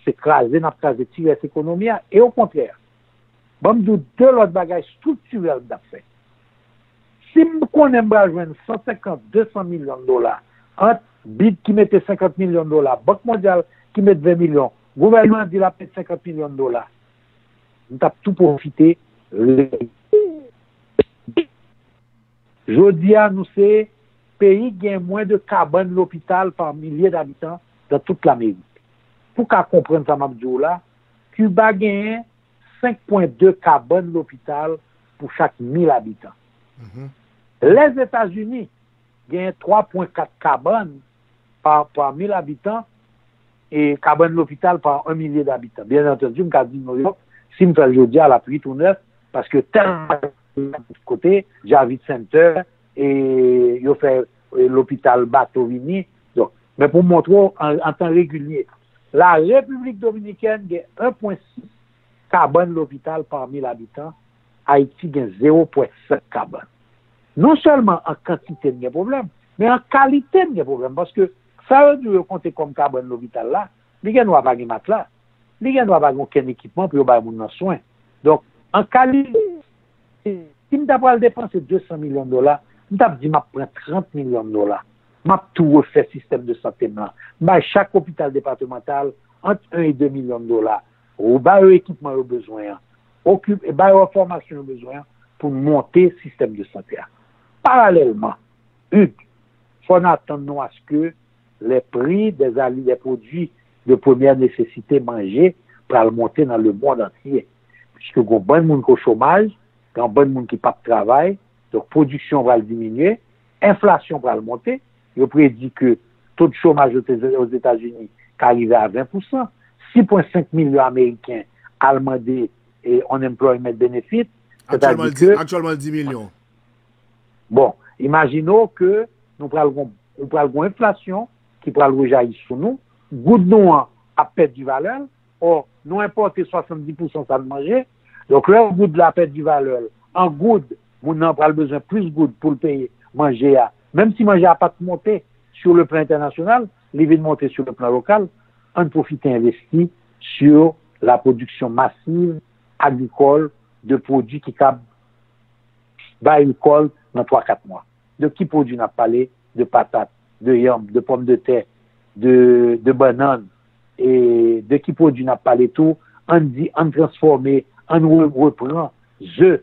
se kraze n ap kraze ti rès ekonomi a, e okontrè, ban m di w de lòt bagay estriktirèl m t ap fè. Si m konnen m pral jwenn san senkant, de san milyon dola ant bid ki mete senkant milyon dola, Bank Mondyal ki met ven milyon, gouvènman an di l ap met senkant milyon dola, m t ap tou pwofite. Jodi a, nou se peyi ki gen mwen de kabann lopital pa milye dabitan dan tout Lamerik. Pou w ka konprann sa m ap di w la, Kiba genyen senk pwen de kabann lopital pou chak mil abitan. Lèzetazini genyen twa pwen kat kabann pa, pa mil abitan e kabann lopital pa yon milye dabitan. Byen antandi, m ka di Nouyòk, si m fè l jodi a, l ap uit ou nèf, paske tèlman kote, Javits Center, e yo fè, e, lopital bato vini. Donk, men pou m montre w an, an tan regilye, La Repiblik Dominikèn gen en pwen sis kabann lopital pa mil abitan, Ayiti gen zewo pwen senk kabann. Non sèlman an kantite n gen pwoblèm, men an kalite n gen pwoblèm, paske sa yo di yo konte kòm kabann lopital la, li gen dwa pa gen matla, li gen dwa pa gen okenn ekipman pou yo bay moun nan swen. Donk, an kalite, si m ta pral depanse de san milyon dola, m t ap di m ap pran trant milyon dola. M ap tou refè sistèm de sante m lan. M bay chak lopital depatmantal ant en e de milyon dola. Ou ba yo ekipman yo bezwen an. Okipe, ba yo fòmasyon yo bezwen an pou n monte sistèm de sante a. Paralèlman, Hugues, fò n atann nou aske les prix des ali-, des produits de première nécessité, manje, pral monte nan lemonn antye. Piske gen yon bann moun ki o chomaj, gen yon bann moun ki p ap travay, donk pwodiksyon pral diminye, enflasyon pral monte. Yo predi ke to de chomaj Ozetazini ka rive a ven pousan. Sis pwen senk milyon Ameriken al mande e, unemployment benefit, sètadi ke aktyèlman l di milyon. Bon, imajine w ke nou pral gon, nou pral gon enflasyon ki pral rejayi sou nou, goud nou an ap pèdi valè l, ò, nou enpòte swasanndis pousan sa n manje, donk lè goud la pèdi valè l, an goud, moun nan pral bezwen plis goud pou l peye manje a, menm si manje a pa t monte sur le plan international, li vin monte sur le plan local, ann pwofite envesti sur la production massive agricole de pwodui ki kab bay rekòlt nan twa kat mwa. De ki pwodui n ap pale? De patat, de yanm, de pòmdetè, de, de bannann. E de ki pwodui n ap pale tou? Ann di, ann transfòme, ann re-, repran ze.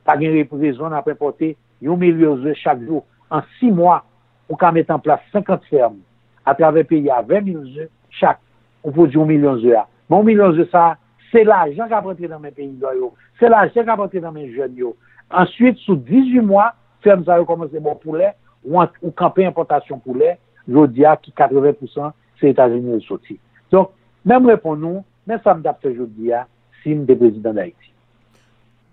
Pa gen re-, rezon n ap enpòte yon milyon ze chak jou. An sis mwa, ou ka met an plas senkant fèm atravè peyi a, ven mil ze chak, ou pwodui yon milyon ze a. Men yon milyon ze sa a, se lajan k ap rantre nan men peyizan yo, se lajan k ap rantre nan men jèn yo. Answit, sou dizuit mwa, fèm sa yo kòmanse ba w poulè, ou ant-, ou kanpe enpòtasyon poulè, jodi a ki katreven pousan se Etazini l soti. Donk, men m reponn ou, men sa m t ap fè jodi a si m te prezidan Dayiti.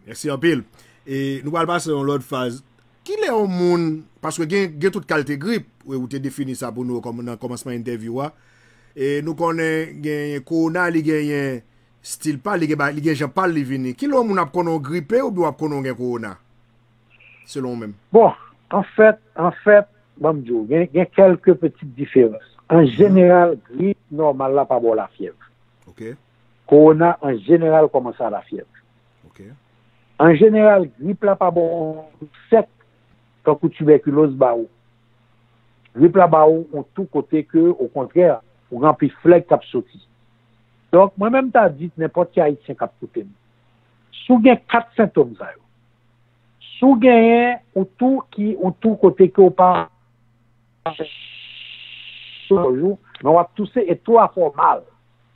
Mèsi anpil. E nou pral pase yon lòt faz. Kilè yon moun, paske gen, gen tout kalte grip, ou, ou te defini sa pou nou kòm, nan kòmansman entèvyou a. E nou konnen gen kowona, li genyen stil pa l, li gen, ba- li gen jan pa l li vini. Kilè yon moun ap konnen w gripe oubyen w ap konnen w gen kowona? Selon ou menm. Bon, anfèt, anfèt, ban m di w, gen, gen kèlke pitit diferans. An jeneral, grip nòmal la pa ba w lafyèv. Ok. Kowona, an jeneral, kòmanse a lafyèv. Ok. An jeneral, grip la pa ba w yon tou sèk, tankou tibèkiloz ba ou. Grip la ba ou yon tou kote ke, okontrè, ou gen anpil flèg k ap soti. Donk, mwen menm ta di nenpòt ki Ayisyen k ap koute m, si w gen kat sentòm sa yo, si w genyen yon tou ki, yon tou kote ke w pa chak jou, men w ap touse e tou a fè w mal.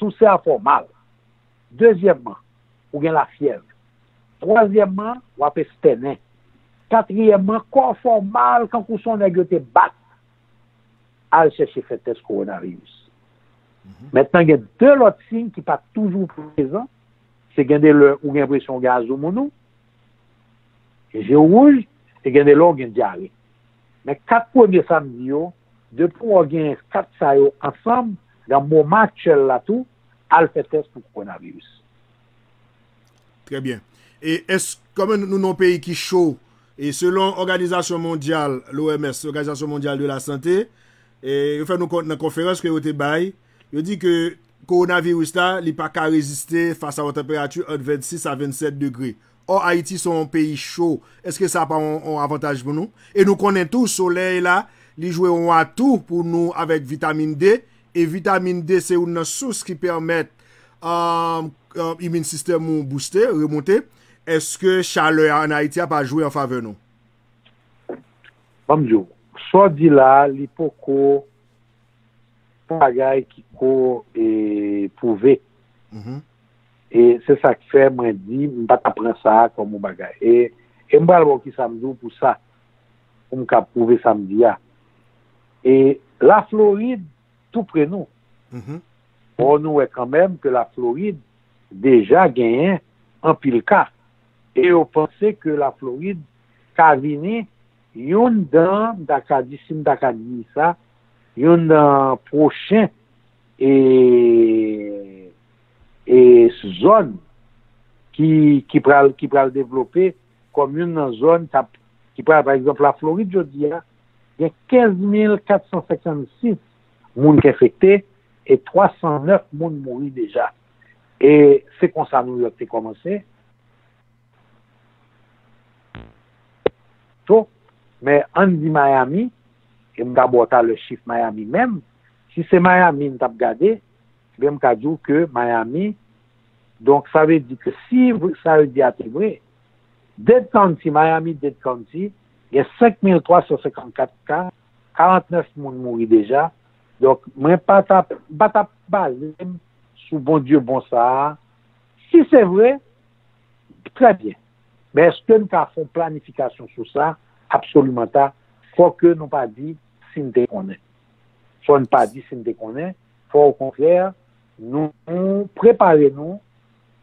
Touse a fè w mal. Dezyèmman, ou gen lafyèv. Twazyèmman, w ap estènen. Katriyèmman, kò w fè w mal, kankou se yon nèg yo te bat. Al chèche fè tès kowonaviris. Mentnan, gen de lòt siy ki pa toujou prezan. Se gen de lè ou gen enpresyon w gen azoumoun ou, je w wouj, e gen de lè w gen dyare. Men kat premye sa m di yo, depi w gen kat sa yo ansanm, nan moman aktyèl la tou, al fè tès pou kowonaviris. Trè byen. E èske, kòm nou nan yon peyi ki cho, e selon Òganizasyon Mondyal, l'O M S, Òganizasyon Mondyal de la Sante, e yo fè nou kont nan konferans ke yo te bay, yo di ke kowonaviris la, li pa ka reziste fas a yon tanperati ant vennsis a vennsèt degre. Ò, Ayiti se yon peyi cho. Èske sa pa yon, yon avantaj pou nou? E nou konnen tou, solèy la, li jwe yon atou pou nou avèk vitamin D. E vitamin D se youn nan sous ki pèmèt, um, um, imin sistèm ou booste, remonte. Èske chalè a ann Ayiti a pa jwe an favè nou? Ban m di w, sa w di la a, li poko yon bagay ki ko, e, pwouve. Mhm. E se sa k fè mwen di, m pa ta pran sa a kòm yon bagay. E, e m pral ba w kisa m di w pou sa, pou m ka pwouve sa m di a. E Laflorid, tou pre nou. Mhm. Or, nou wè kanmenm ke Laflorid deja genyen anpil ka. E yo panse ke Laflorid ka vini youn dan, m ta ka di, si m ta ka di sa, youn dan pwochen, e, e zòn ki, ki pral, ki pral devlope kòm youn nan zòn k ap, ki pral, pa egzanp, Laflorid jodi a, gen kenz mil kat san senkannsis moun ki enfekte e twa san nèf moun mouri deja. E se konsa Nouyòk te kòmanse. To, men ann di Miami, e m ka ba w talè chif Miami menm, si se Miami n t ap gade, ebyen m ka di w ke Miami, donk sa vle di ke si v-, sa yo di a te vre, Dade County, Miami-Dade County, gen senk mil twa san senkannkat ka, karannèf moun mouri deja, Donk, mwen pa t ap, m pa t ap baze m sou Bondye bon sa a. Si se vre, trè byen. Men èske n ka fè yon planifikasyon sou sa? Absoliman ta. Fò ke nou pa di si n te konnen. Fò n pa di si n te konnen. Fò okontrè, nou, nou prepare nou.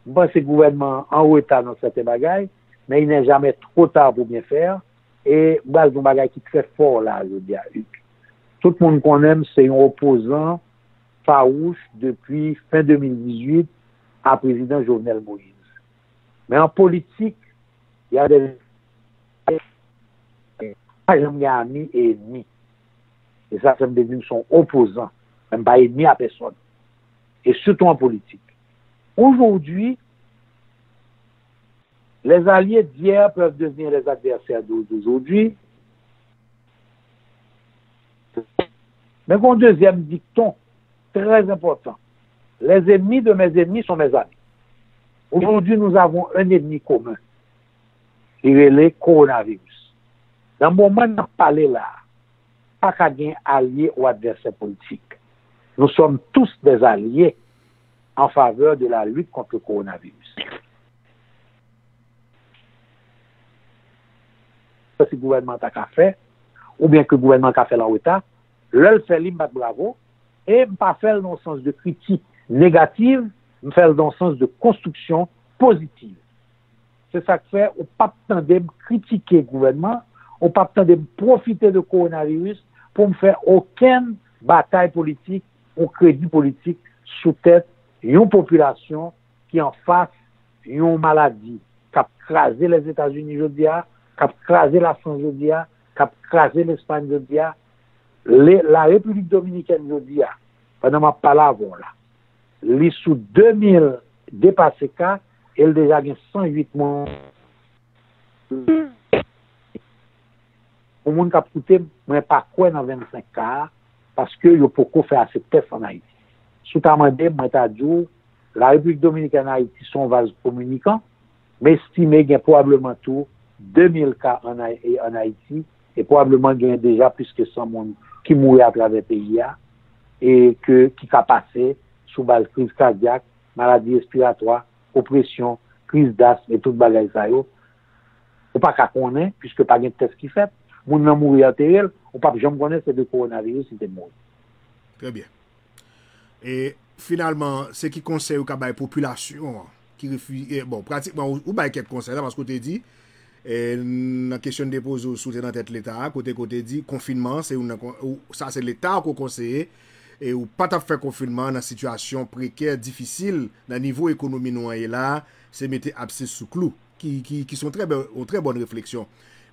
M panse gouvènman an an reta nan sèten bagay, men il n'est jamais trop tard pour bien faire. E m pral di yon bagay ki trè fò la jodi a, Hugues. Tout moun konnen m se yon opozan fawouch depi fen de mil dizuit a prezidan Jovenel Moïse. Men an politik, y a des pa janm gen ami e enmi. E sa fè m te di m se yon opozan. Men m pa enmi a pèsòn. E sitou an politik. Aujourd'hui, les alliés d'hier peuvent devenir les adversaires d'aujourd'hui. Men gen yon dezyèm dikton trè enpòtan. Les ennemis de mes ennemis sont mes amis. Aujourd'hui, nous avons un ennemi commun. Li rele kowonaviris. Nan moman n ap pale la a, pa ka gen alye ou advèsè politik. Nous sommes tous des alliés en faveur de la lutte contre le coronavirus. Sa se gouvènman an ta ka fè, oubyen ke gouvènman an ka fè l an reta, lè l fè li, m bat bravo, e m pa fè l nan yon sans de kritik negativ, m fè l nan yon sans de konstriksyon pozitiv. Se sa k fè ou p ap tande m kritike gouvènman, ou p ap tande m pwofite de kowonaviris pou m fè okenn batay politik ou kredi politik sou tèt yon popilasyon ki anfas yon maladi k ap kraze Lèzetazini jodi a, k ap kraze Lafrans jodi a, k ap kraze Lespay jodi a. Le, la Repiblik Dominikèn jodi a, pandan m ap pale avè w la, li sou de mil depase ka e l deja gen san uit moun. Pou moun k ap koute m, mwen pa kwè nan vennsenk ka a, paske yo poko fè ase tès ann Ayiti. Si w ta mande m, mwen ta di w, Larepiblik Dominikèn Ayiti se yon vaz kominikan, m estime gen pwobableman tou de mil ka ann Ay-, ann Ayiti, e pwobableman gen deja plis ke san moun ki mouri atravè peyi a, e ke, ki ka pase sou baz kriz kadyak, maladi respiratwa, opresyon, kriz dasm e tout bagay sa yo. Ou pa ka konnen, piske pa gen tès ki fèt. Moun nan mouri, antere l, ou p ap janm konnen se de kowonaviris li te mouri. Trè byen. E finalman, se ki konsèy ou ka bay popilasyon an ki refi-, e, bon, pratikman, ou, ou bay kèk konsèy la, paske ou te di, e, nan kesyon n te poze w, si w te nan tèt Leta a, kote, kote di, konfinman, se youn nan kon-, ou, sa se Leta a ke w konseye, e ou pa t ap fè konfinman nan sitiyasyon prekè, difisil, nan nivo ekonomi nou an ye la, se mete abse sou klou, ki, ki, ki se yon trè bè-, yon trè bòn refleksyon.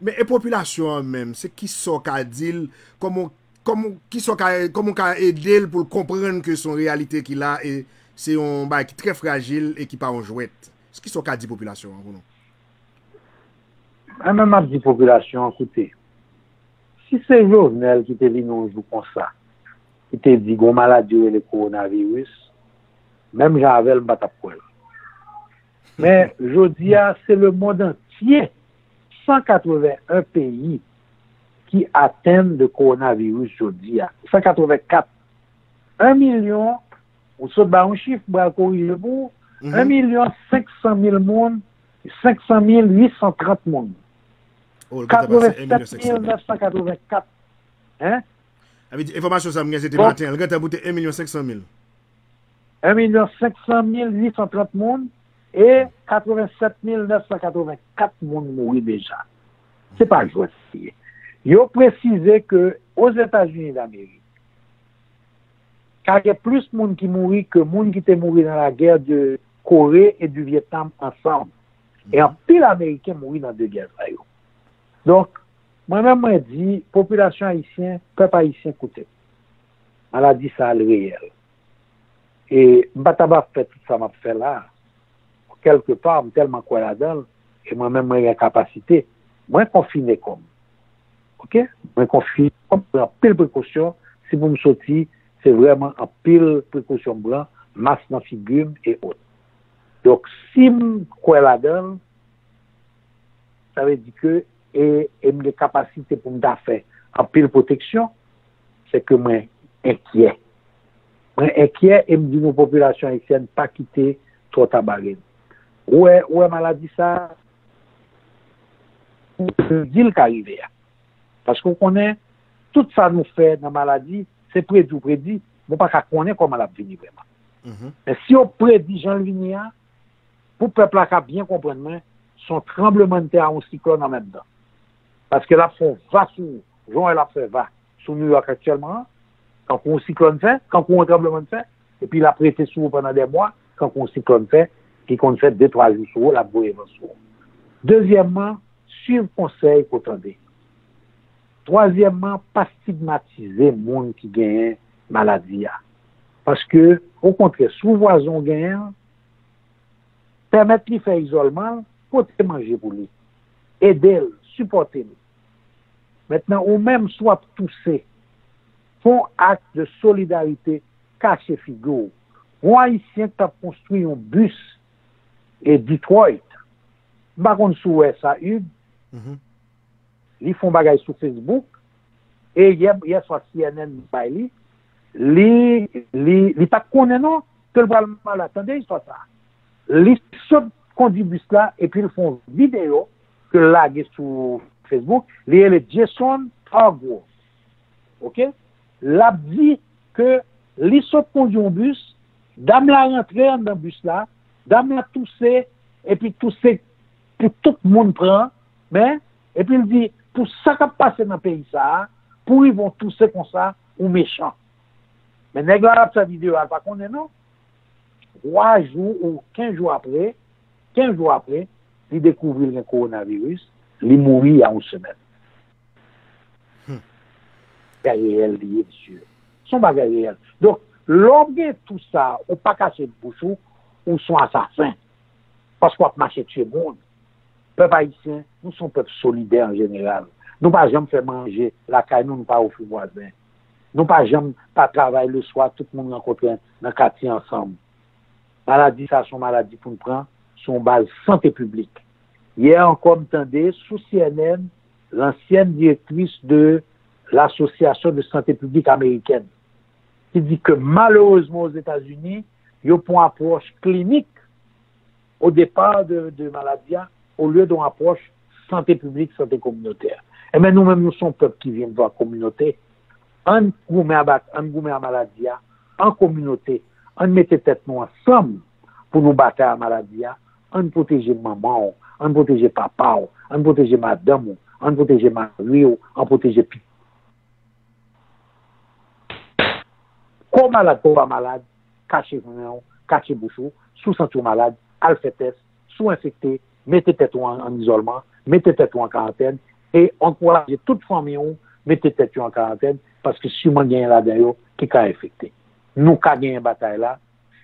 Men e popilasyon an menm, se kisa w ka di l, kòman, kòman, kisa w ka, kòman w ka ede l pou l konprann ke se yon reyalite ki la e se yon bagay ki trè frajil e ki pa yon jwèt? Kisa w ka di popilasyon an pou nou? Mwen menm, m ap di popilasyon an, koute, si se Jovenel ki te vini yon jou konsa, ki te di gon maladi yo rele kowonaviris, menm jan avè l, m pa t ap kwè l. Men, jodi a, se lemonn antye, san katreven en peyi ki atenn de kowonaviris jodi a. San katreven kat. En milyon, ou sot ba yon chif, m pral korije pou ou, en milyon senk san mil moun, senk san mil uit san trant moun. Oh, l gentan pase en milyon senk san mil. Katreven sèt mil nèf san katreven kat. Hein? Sa vle di, enfòmasyon sa m gen, se te maten an. L gentan moute en milyon senk san mil. En milyon senk san mil uit san trant moun e katreven sèt mil nèf san katreven kat moun mouri deja. Se pa jwèt li ye. Yo presize ke Ozetazini Damerik, ka gen plis moun ki mouri ke moun ki te mouri nan lagè de Kore e di Vyetnam ansanm. E anpil Ameriken mouri nan de gè sa yo. Donk, mwen menm, mwen di, popilasyon ayisyen, pèp ayisyen, koute m. Maladi sa a, l reyèl. E m pa t ap ap fè tout sa m ap fè la a. Kèlkepa, m tèlman kwè ladan l, e mwen menm, mwen gen kapasite. Mwen konfine kò m. Oke? Mwen konfine kò m, pran anpil prekosyon. Si pou m soti, se vrèman anpil prekosyon m pran, mas nan figi m e ot. Donk, si m kwè ladan l, sa vle di ke, e, e m gen kapasite pou m ta fè anpil pwoteksyon, se ke mwen enkyè. Mwen enkyè e m di nou popilasyon ayisyèn pa kite twò ta bare n. Ou wè, ou wè maladi sa, ou di l ka rive a. Paske w konnen, tout sa nou fè nan maladi, se predi w predi, men w pa ka konnen kòman l ap vini vrèman. Men si yo predi jan l vini a, pou pèp la ka byen konprann mwen, se yon tranblemanntè a yon siklòn an menm tan. Paske l ap fè yon va sou ou, jan w wè l ap fè va sou New York aktyèlman an, kankou yon siklòn fè, kankou yon tranblemanntè, epi l ap rete sou ou pandan dè mwa, kankou yon siklòn fè, ki konn fè de, twa jou sou ou, l ap voye van sou ou. Dezyèmman, swiv konsèy ke w tande. Twazyèmman, pa stigmatize moun ki genyen maladi a. Paske, okontrè, si w vwazen w genyen l, pèmèt li fè izòlman l, pote manje pou li, ede l, sipòte l. Mentnan, ou menm, si w ap touse, fè yon ak de solidarite, kache figi w. Yon Ayisyen ki t ap konstwi yon bis e Detroit, m pa konn si w wè sa, Hugues, li fè yon bagay sou Facebook, e yè, yè swa C N N bay li, li, li, li pa t konnen non ke l pral malad. Tande istwa sa. Li sot kondui bis la, epi l fè yon videyo ke l lage sou Facebook, li rele Jason Hargrove. Oke? L ap di ke li sot kondui yon bis, dam la rantre anndan bis la, dam la touse, epi touse pou tout moun pran, men, epi l di, pou sa k ap pase nan peyi sa a, pou rive yon touse konsa, ou mechan. Men nèg la ap fè videyo a, l pa konnen non. Twa jou ou kenz jou apre, kenz jou apre, li dekouvri l gen kowonaviris, li mouri a yon semèn. Bagay reyèl li ye, mesye. Se yon bagay reyèl. Donk, lè w gen tout sa, ou pa kache bouch ou, ou se yon asasen. Paske w ap mache tiye moun. Pèp ayisyen, nou se yon pèp solidè an jeneral. Nou pa janm fè manje lakay nou, nou pa ofri vwazen. Nou pa janm pa travay leswa, tout moun rankontre nan katye ansanm. Maladi sa se yon maladi pou n pran sou yon baz sante piblik. Yè ankò, m tande sou C N N, lansyèn direktris de l'Association de Santé Publique Américaine, ki di ke malerezman Ozetazini, yo pran apwòch klinik o depa de, de maladi a, olye de yon apwòch sante piblik, sante kominotè. Enben, nou menm, nou se yon pèp ki vin pran kominote. Ann goumen a, ann goumen a maladi a, an kominote. Ann mete tèt nou ansanm pou nou batay a maladi a. Ann pwoteje manman w, ann pwoteje papa w, ann pwoteje madanm ou, ann pwoteje mari w, ann pwoteje pitit. Ke w malad, ke w pa malad, kache men w, kache bouch ou. Si w santi w malad, al fè tès. Si w enfekte, mete tèt ou an, an izòlman, mete tèt ou an karantèn, e ankouraje tout fanmi w mete tèt yo an karantèn, paske siman genyen ladan yo ki ka enfekte. Nou ka genyen batay la,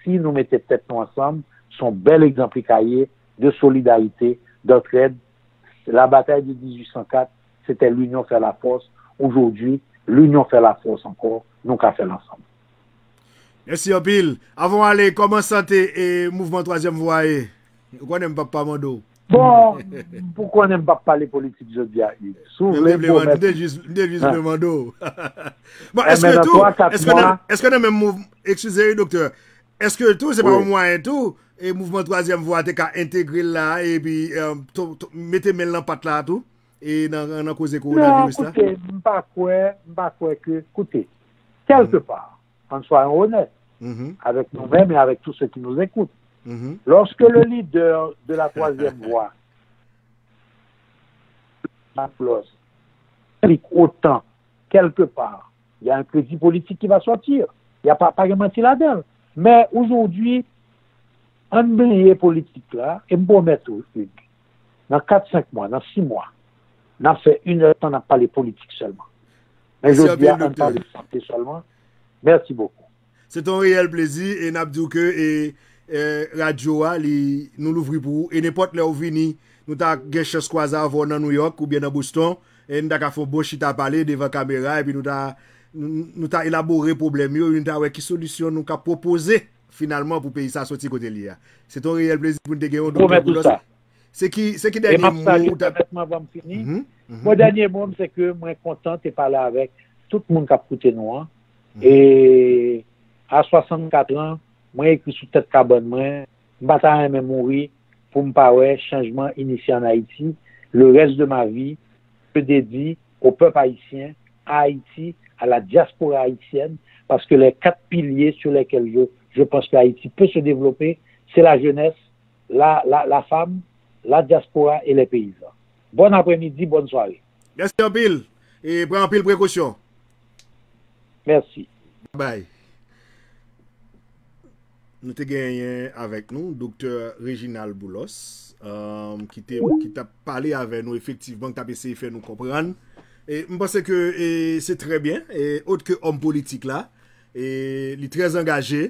si nou mete tèt nou ansanm, se yon bèl egzanp li ka ye de solidarite, d'entraide. La bataille de dix-huit cent quatre, c'était l'union fait la force. Aujourd'hui, l'union fait la force encore. Nou ka fè l ansanm. Mèsi anpil. Avan w ale, kòman sante e mouvman twazyèm vwa ye? Ou konnen m p ap pa mande w. Bon, pou konnen m p ap pale politik jodi a, Hugues. Si w vle, bon, mèsi. M te jis vle mande w. Bon, èske tou, èske nan, èske nan menm mouvman, eskize wi, doktè, èske tou, se pa yon mwayen tou, e mouvman twazyèm vwa te ka entegre l la, epi mete men l nan pat la tou, e nan, nan koze kowonaviris la? Non, koute, m pa kwè, m pa kwè ke, koute, kèlkepa, ann swayon onèt avèk nou menm e avèk tout se ki nou ekout. Lòske le lidè de la twazyèm vwa Marc Los, otan, kèlkepa, y a un kredi politik ki va sòti. Y a pa, pa gen manti ladan l. Men ojodwi, ann bliye politik la, e m pwomèt ou, Hugues, nan kat, senk mwa, nan sis mwa, n ap fè inèdtan n ap pale politik sèlman. Men jodi a, ann pale sante sèlman. Mèsi bokou. Se te yon reyèl plezi e n ap di w ke e, e, radyo a, li, nou louvri pou ou. E nenpòt lè w vini, nou ta gen chans kwaze avè w nan Nouyòk oubyen nan Boston. E nou ta ka fè yon bon chita pale devan kamera, epi nou ta, nou, nou ta elabore pwoblèm yo, nou ta wè ki solisyon nou ka pwopoze finalman pou peyi sa soti kote l ye a. Se te yon reyèl plezi pou n te gen yon doktè Boulos. Se ki, se ki dènye mo ou ta... Bon, dènye mo m, se ke mwen kontan te pale avèk tout moun k ap koute nou an. E a swasannkat an, mwen ekri sou tèt kabann mwen, m pa ta renmen mouri pou m pa wè chanjman inisye ann Ayiti. Le reste de ma vie, je dédie au peuple haïtien, à Haïti, à la diaspora haïtienne, parce que les quatre piliers sur lesquels je, je pense que Haïti peut se développer, c'est la jeunesse, la, la, la femme, la diaspora et les paysans. Bon après-midi, bonne soirée. Mèsi anpil. E pran anpil prekosyon. Mèsi. Bay. Nou te genyen avèk nou Doktè Reginald Boulos, um, ki te, ki t ap pale avè nou efektivman, ki t ap eseye fè nou konprann. E m panse ke e, se trè byen, e, ot ke òm politik la, e, li trè angaje,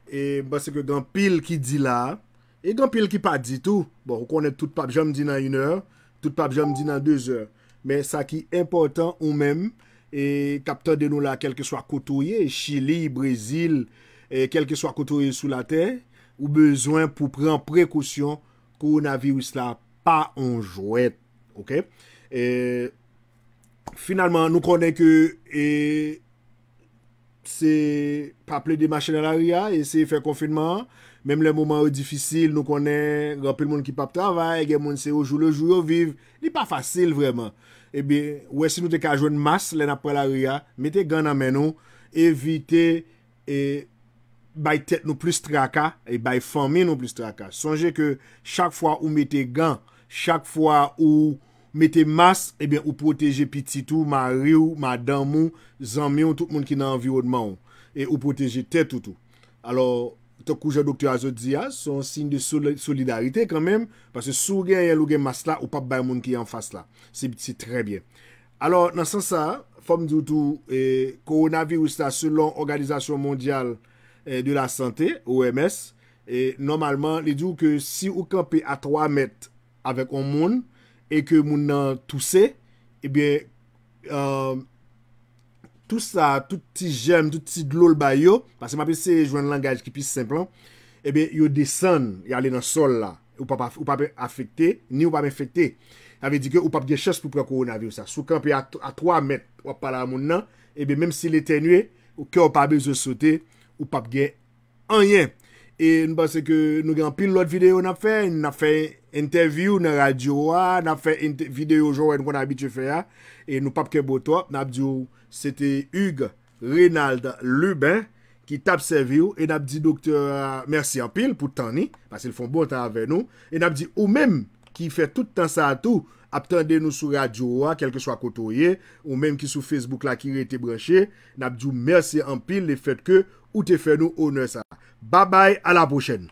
e m panse ke gen anpil ki di la, e gen anpil ki pa di tou. Bon, ou konnen tout p ap janm di nan inè, tout p ap janm di nan dezè. Men sa ki enpòtan ou menm, e k ap tande nou la, kèlkeswa kote w ye, Chili, Brezil, e kèlkeswa kote w ye sou latè, ou bezwen pou pran prekosyon, kowonaviris la pa on jwèt, oke? E, finalman, nou konnen ke e, se pa plede mache nan lari a, eseye fè konfinman an, menm lè moman yo difisil, nou konnen gen anpil moun ki p ap travay, gen moun se o jou le jou yo viv, li pa fasil vrèman. Ebyen, ou wè si nou te ka jwenn mas lè n ap pran lari a, mete gan nan men nou, evite e bay tèt nou plis traka e bay fanmi nou plis traka. Sonje ke chak fwa ou mete gan, chak fwa ou mete mas, ebyen, ou pwoteje pitit ou, mari w, madanm ou, zanmi w, tout moun ki nan anviwònman w. E ou pwoteje tèt ou tou. Alò, tankou jan doktè a sot di a, se yon siy de soli-, solidarite kanmenm, paske si w genyen l, ou gen mas la, ou p ap bay moun ki anfas la. Se, se trè byen. Alò, nan sans sa, fò m di w tou, e, kowonaviris la, selon Òganizasyon Mondyal, e, de la Sante, O M S, e, nòmalman, li di w ke si ou kanpe a twa mèt avèk yon moun e ke moun nan touse, ebyen, e, tout sa, tout ti jèm, tout ti dlo l bay yo, paske m ap eseye jwenn langaj ki pi senp lan, ebyen, yo desann, y ale nan sòl la. Ou p ap af-, ou p ap afekte, ni ou p ap enfekte. Sa vle di ke ou p ap gen chans pou pran kowonaviris la. Si w kanpe a, a twa mèt, w ap pale a moun nan, ebyen, menm si l etènye, ou, kè w pa bezwen sote, ou p ap gen anyen. E m panse ke nou gen anpil lòt videyo n ap fè. N ap fè entèvyou nan radyo a, n ap fè ent-, videyo jan w wè n konn abitye fè a. E nou p ap kenbe w twòp. N ap di w, se te Hugues Renald Lubin ki t ap sèvi w. E n ap di doktè a mèsi anpil pou tan ni, paske l fè yon bon tan avè nou. E n ap di ou menm ki fè tout tan sa a tou, ap tande nou sou radyo a, kèlkeswa kote w ye, ou menm ki sou Facebook la ki rete branche, n ap di w mèsi anpil lefètke ou te fè nou onè sa. Babay, a la pwochèn.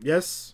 Yes.